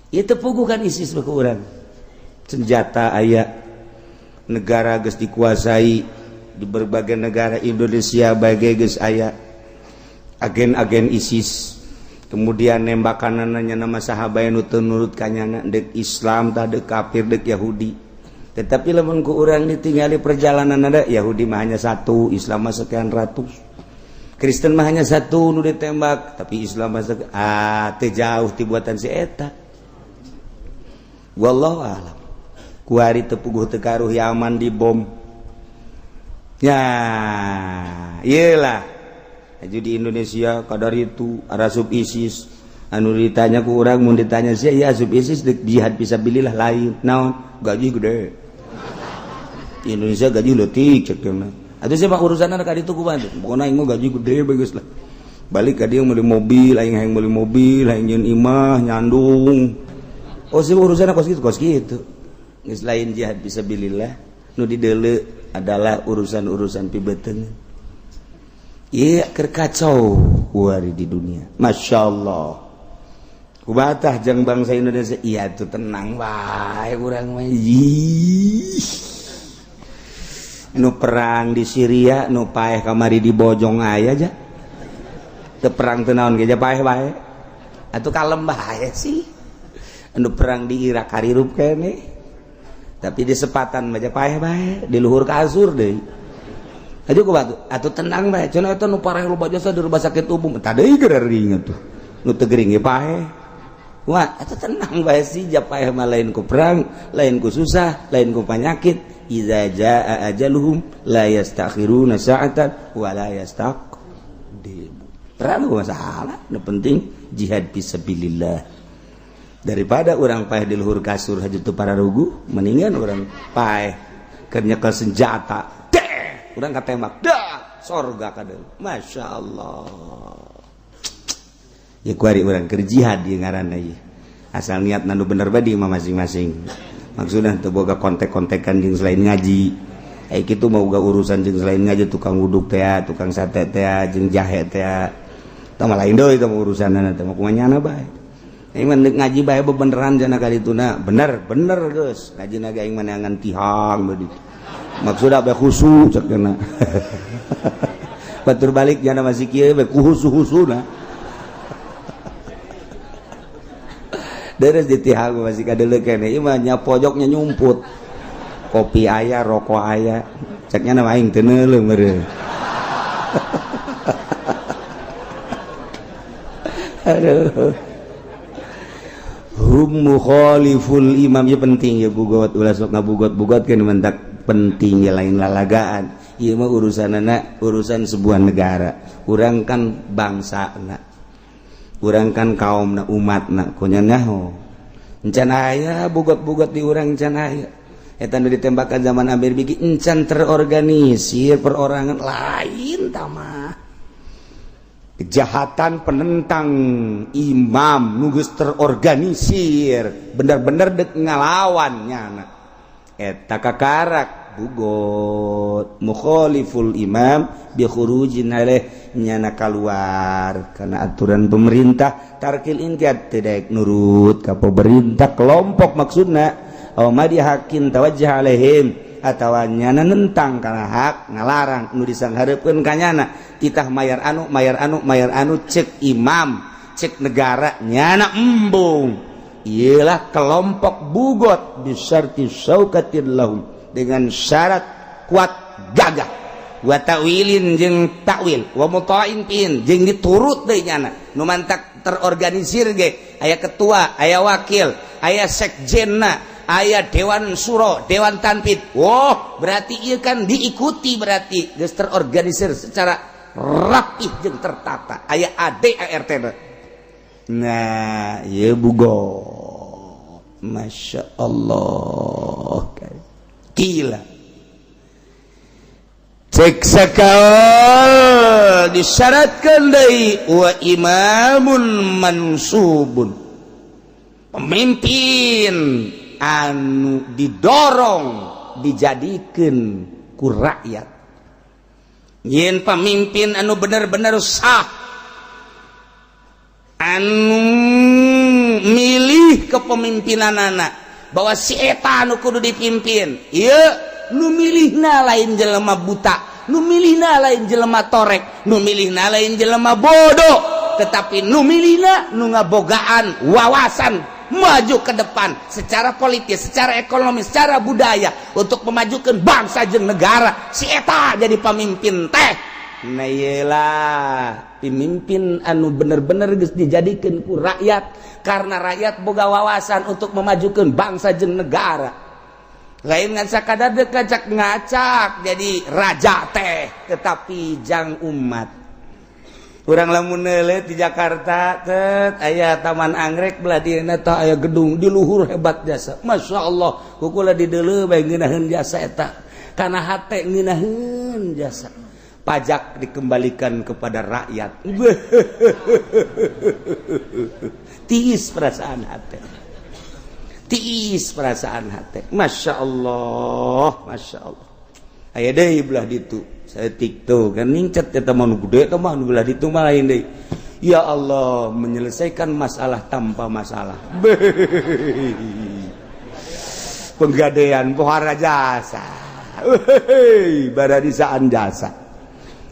Ieu teu puguh kan ISIS mah ku urang. Senjata aya, negara geus dikuasai di berbagai negara. Indonesia bagai geus aya agen-agen ISIS. Kemudian nembakan nanya nama sahabat nu teu nurut kanyana, dek Islam tah, dek kafir, dek Yahudi. Tetapi lamun ku urang ditinggali perjalanan, ada Yahudi mah hanya satu, Islam mah sekian ratus. Kristen mah hanya satu nu ditembak, tapi Islam mah ah teu jauh ti buatan si eta. Wallahu a'lam. Kuari teu puguh teu karuh Yaman dibom. Ya, iyalah. Aju di Indonesia kadar itu asup ISIS. Anu ditanya ku urang, mun ditanya sih ya asup ISIS dek jihad fisabilillah, lain. Naon? Gaji gede. Di Indonesia gaji leutik cek teh. Atuh sih mah urusanna ka ditu kumaha tuh? Pokona aing mah gaji gede bagus lah. Balik ka dieu meuli mobil, aing hayang meuli mobil, hayang nyieun imah, nyandung. Oh, sih urusanna kos kitu, kos kitu. Geus lain jihad fisabilillah, nu dideuleu adalah urusan-urusan pibeuteung. Iya, keur kacau kuari di dunia. Masya Allah. Kubatah jang bangsa Indonesia. Iya tuh tenang bae urang mah. Ih. Nu perang di Syria, nu paeh kamari di Bojong aya aja. Teu perang teu naon ge paeh bae. Atuh kalem bae sih. Anu perang di Irak harirup kene. Tapi di sepatan mah paeh bae, di luhur kasur deui. Aja ku batu, atuh tenang bae. Cenah eta nu pareh loba jasa di rumah sakit umum. Tah deui gering atuh. Nu teu gering ge paeh. Wah, atuh tenang bae sih, ja paeh mah lain ku perang, lain ku susah, lain ku penyakit. Iza jaa ajaluhum la yastakhiruna sa'atan wa la yastaqdimu. Perang masalah, nu penting jihad fisabilillah. Daripada orang paeh di luhur kasur haju teu pararuguh, mendingan orang paeh keur nyekel senjata. Deh, urang katembak. Dah, sorga kadeung. Masya Allah. Ya kuari urang keur jihad ieu ngaranna ieu. Asal niat nu bener bae di imah masing-masing. Maksudnya teu boga kontek-kontekan jeung selain ngaji. Eh, kitu mau boga urusan jeung selain ngaji, tukang wuduk teh, tukang sate teh, jeung jahe teh. Tah mah lain deui teh urusanna teh mah, kumaha nyana bae. Aing mah ngaji bae bebeneran jana kadituna. Bener, bener geus. Ngaji na ge aing mah neangan tihang bae ditu. Maksudna bae khusyuk cek cenah. Batur balik jana masih kieu bae ku husu-husuna. Deres di tihang masih kadeuleu keneh, ieu mah nya pojoknya nyumput. Kopi aya, rokok aya. Ceknya nama aing teu neuleuh meureun. Aduh. Hum mukhaliful imam ya penting ya bugot, ulah sok ngabugot-bugot kan mentak penting ya, lain lalagaan. Ieu mah urusanana urusan sebuah negara. Urang kan bangsana. Urang kan kaumna, umatna, kunya nyaho. Encan aya bugot-bugot di urang, encan aya. Eta nu ditembakan zaman Amir Bigi encan terorganisir perorangan lain tamah. Kejahatan penentang imam nu geus terorganisir bener-bener dek ngalawan nyana eta kakarak bugot. Mukhaliful imam bi khurujin alaih, nyana keluar karena aturan pemerintah, tarkil inqiyad, tidak nurut ka pemerintah kelompok maksudna, aw madi hakin tawajjah alaihim, atawa nyana nentang karena hak ngalarang nu disanghareupeun ka nyana, titah mayar anu, mayar anu, mayar anu, cek imam, cek negara, nyana embung. Iyalah kelompok bugot bisyarti syaukatin lahum, dengan syarat kuat gagah, wa ta'wilin, jeung takwil, wa muta'in pin, jeung diturut deui nyana. Nu mantak terorganisir ge aya ketua, aya wakil, aya sekjenna, aya dewan suro, dewan tanfidz. Wah, berarti ieu kan diikuti, berarti geus terorganisir secara rapih jeung tertata, aya ADART. Nah, ieu bugot, Masya Allah. Gila. Cek sakaol disyaratkan deui wa imamun mansubun, pemimpin anu didorong, dijadikan ku rakyat. Yen pemimpin anu bener-bener sah, anu milih kepemimpinan anak bahwa si eta anu kudu dipimpin, ieu nu milihna lain jelema buta, nu milihna lain jelema torek, nu milihna lain jelema bodoh, tetapi nu milihna nu ngabogaan wawasan maju ke depan secara politis, secara ekonomi, secara budaya untuk memajukan bangsa jeung negara, si eta jadi pemimpin teh. Nah, iyalah pemimpin anu bener-bener geus dijadikeun ku rakyat karena rakyat boga wawasan untuk memajukan bangsa jeung negara, lain ngan sakadar dek ngacak ngacak jadi raja teh, tetapi jang umat. Urang lamun neuleut di Jakarta tet aya Taman Anggrek, belah dieuna tah aya gedung di luhur, hebat jasa, Masya Allah. Kukula dideuleu bae ngeunaheun jasa eta, kana hate ngeunaheun jasa. Pajak dikembalikan kepada rakyat, tiis perasaan hati, tiis perasaan hati. Masya Allah, Masya Allah. Aya deui belah ditu saya TikTok kan ningcat eta mah, nu gede eta mah, nu belah ditu mah lain deui. Ya Allah, menyelesaikan masalah tanpa masalah. Penggadaian pohara jasa, baradisaan jasa.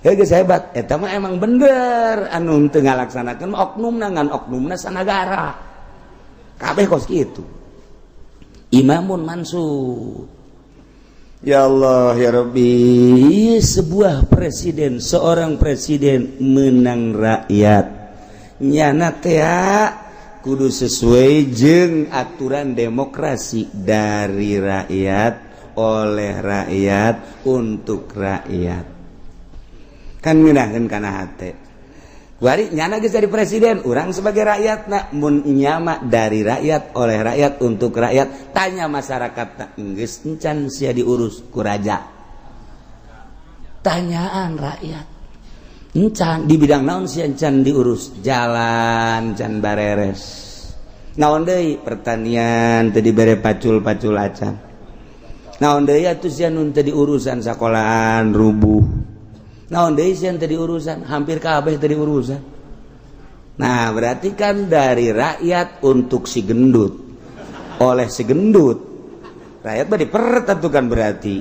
Geus hebat eta mah, emang bener anu teu ngalaksanakeun oknumna, ngan oknumna sanagara kabeh kos kitu. Imamun mansur. Ya Allah ya Rabbi, sebuah presiden, seorang presiden menang rakyat, nyana teh kudu sesuai jeung aturan demokrasi, dari rakyat, oleh rakyat, untuk rakyat. Kan ngeunaheun kana hate. Kuari nyana geus jadi presiden, urang sebagai rakyat nak mun nyama dari rakyat, oleh rakyat, untuk rakyat, tanya masyarakat tak geus encan sia diurus ku raja? Tanyaan rakyat, encan di bidang naon sia encan diurus? Jalan can bareres, naon deui, pertanian teu dibere pacul-pacul acan, naon deui atuh sia nu teu diurusan? Sekolahan rubuh, naon deui sia teu diurusan? Hampir kabeh teu diurusan. Nah, berarti kan dari rakyat untuk si gendut, oleh si gendut. Rakyat mah dipertentukan berarti.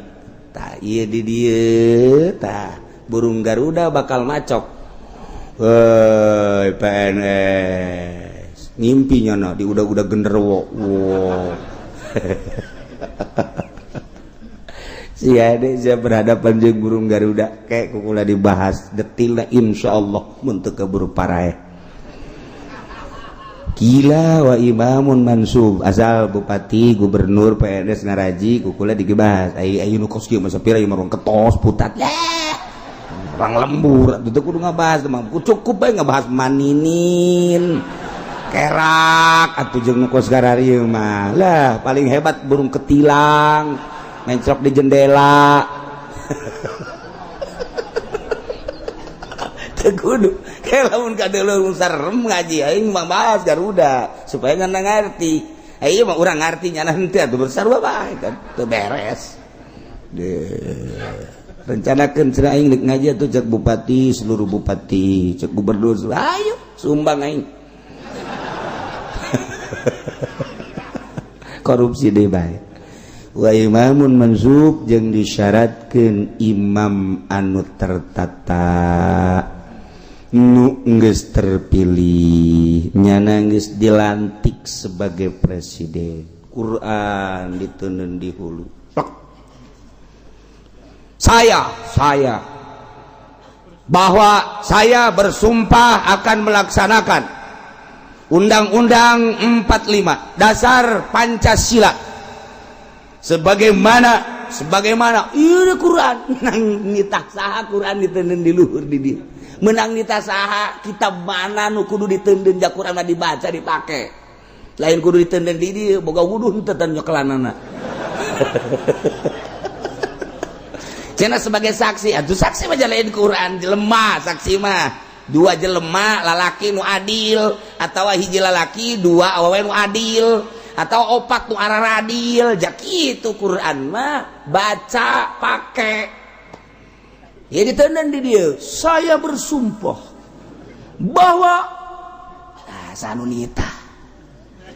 Tah, ieu di dieu tah burung Garuda bakal macok. Woi PNS. Ngimpinya na di udah-udah genderuwo. Wow. Si ade saya berhadapan jeung burung Garuda kayak kukula dibahas detilna insyaallah mun teu keburu paraeh. Gila wa imamun mansub asal bupati gubernur PNS ngaraji kukula dibahas ai ai nu kos kieu mah sapira ieu mah ketos putat. Orang lembur atuh teu kudu ngabahas mah cukup bae ngabahas maninin. Kerak atuh jeung nu kos gararieu mah. Lah paling hebat burung ketilang mencrok di jendela. Teu kudu kayak lamun kadeuleu sarem ngaji aing mah bahas Garuda supaya ngana ngarti. Ieu mah urang ngarti nyana henteu atuh bersarua bae kan teu beres. Rencanakeun cenah aing rek ngaji atuh cek bupati seluruh bupati cek gubernur ayo sumbang aing. Korupsi deh bae. Wa imamun mansub jeung disyaratkeun imam anu tertata nu geus terpilih nyana geus dilantik sebagai presiden. Quran diteundeun di hulu. Plek. Saya bahwa saya bersumpah akan melaksanakan Undang-Undang 45 Dasar Pancasila sebagaimana ieu Quran menang nitah saha Quran diteundeun di luhur di dieu menang nitah saha kitab mana nu kudu diteundeun ja Quran mah dibaca dipake lain kudu diteundeun di dieu boga wuduh henteu tan nyokelanana. Cenah sebagai saksi atuh saksi mah lain Quran jelema saksi mah dua jelema lalaki nu adil atau hiji lalaki dua awewe nu adil atau opat nu araradil jak kitu Quran mah baca pake ya diteundeun di dieu saya bersumpah bahwa sanunita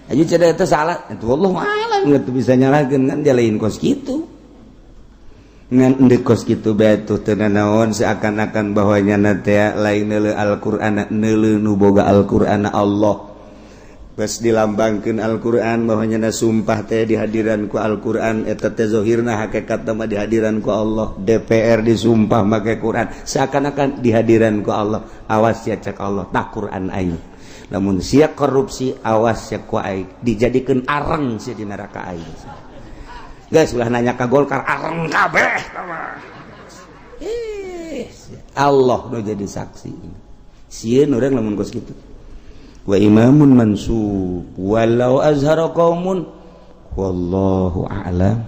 aja cenah eta salah itu Allah alam teu bisa nyalahkeun kan dia lain kos kitu ngan endek kos kitu bae tuh teu nanaon seakan-akan bahwa nyana teh lain neuleuh Al-Qur'an neuleuh nu boga Al-Qur'an Allah bes dilambangkeun Al-Qur'an bahwa nyana sumpah teh dihadiran ku Al-Qur'an eta teh zahirna hakikatna mah dihadiran ku Allah. DPR disumpah make Qur'an seakan-akan dihadiran ku Allah. Awas ya cek Allah tah Qur'an aing lamun sia korupsi awas ya ku aing dijadikeun areng sia di neraka aing. Guys ulah nanya ka Golkar areng kabeh. Allah nu jadi saksi. Sieun urang lamun kos kitu. Wa imamun mansub walau azhara qaumun wallahu a'lam.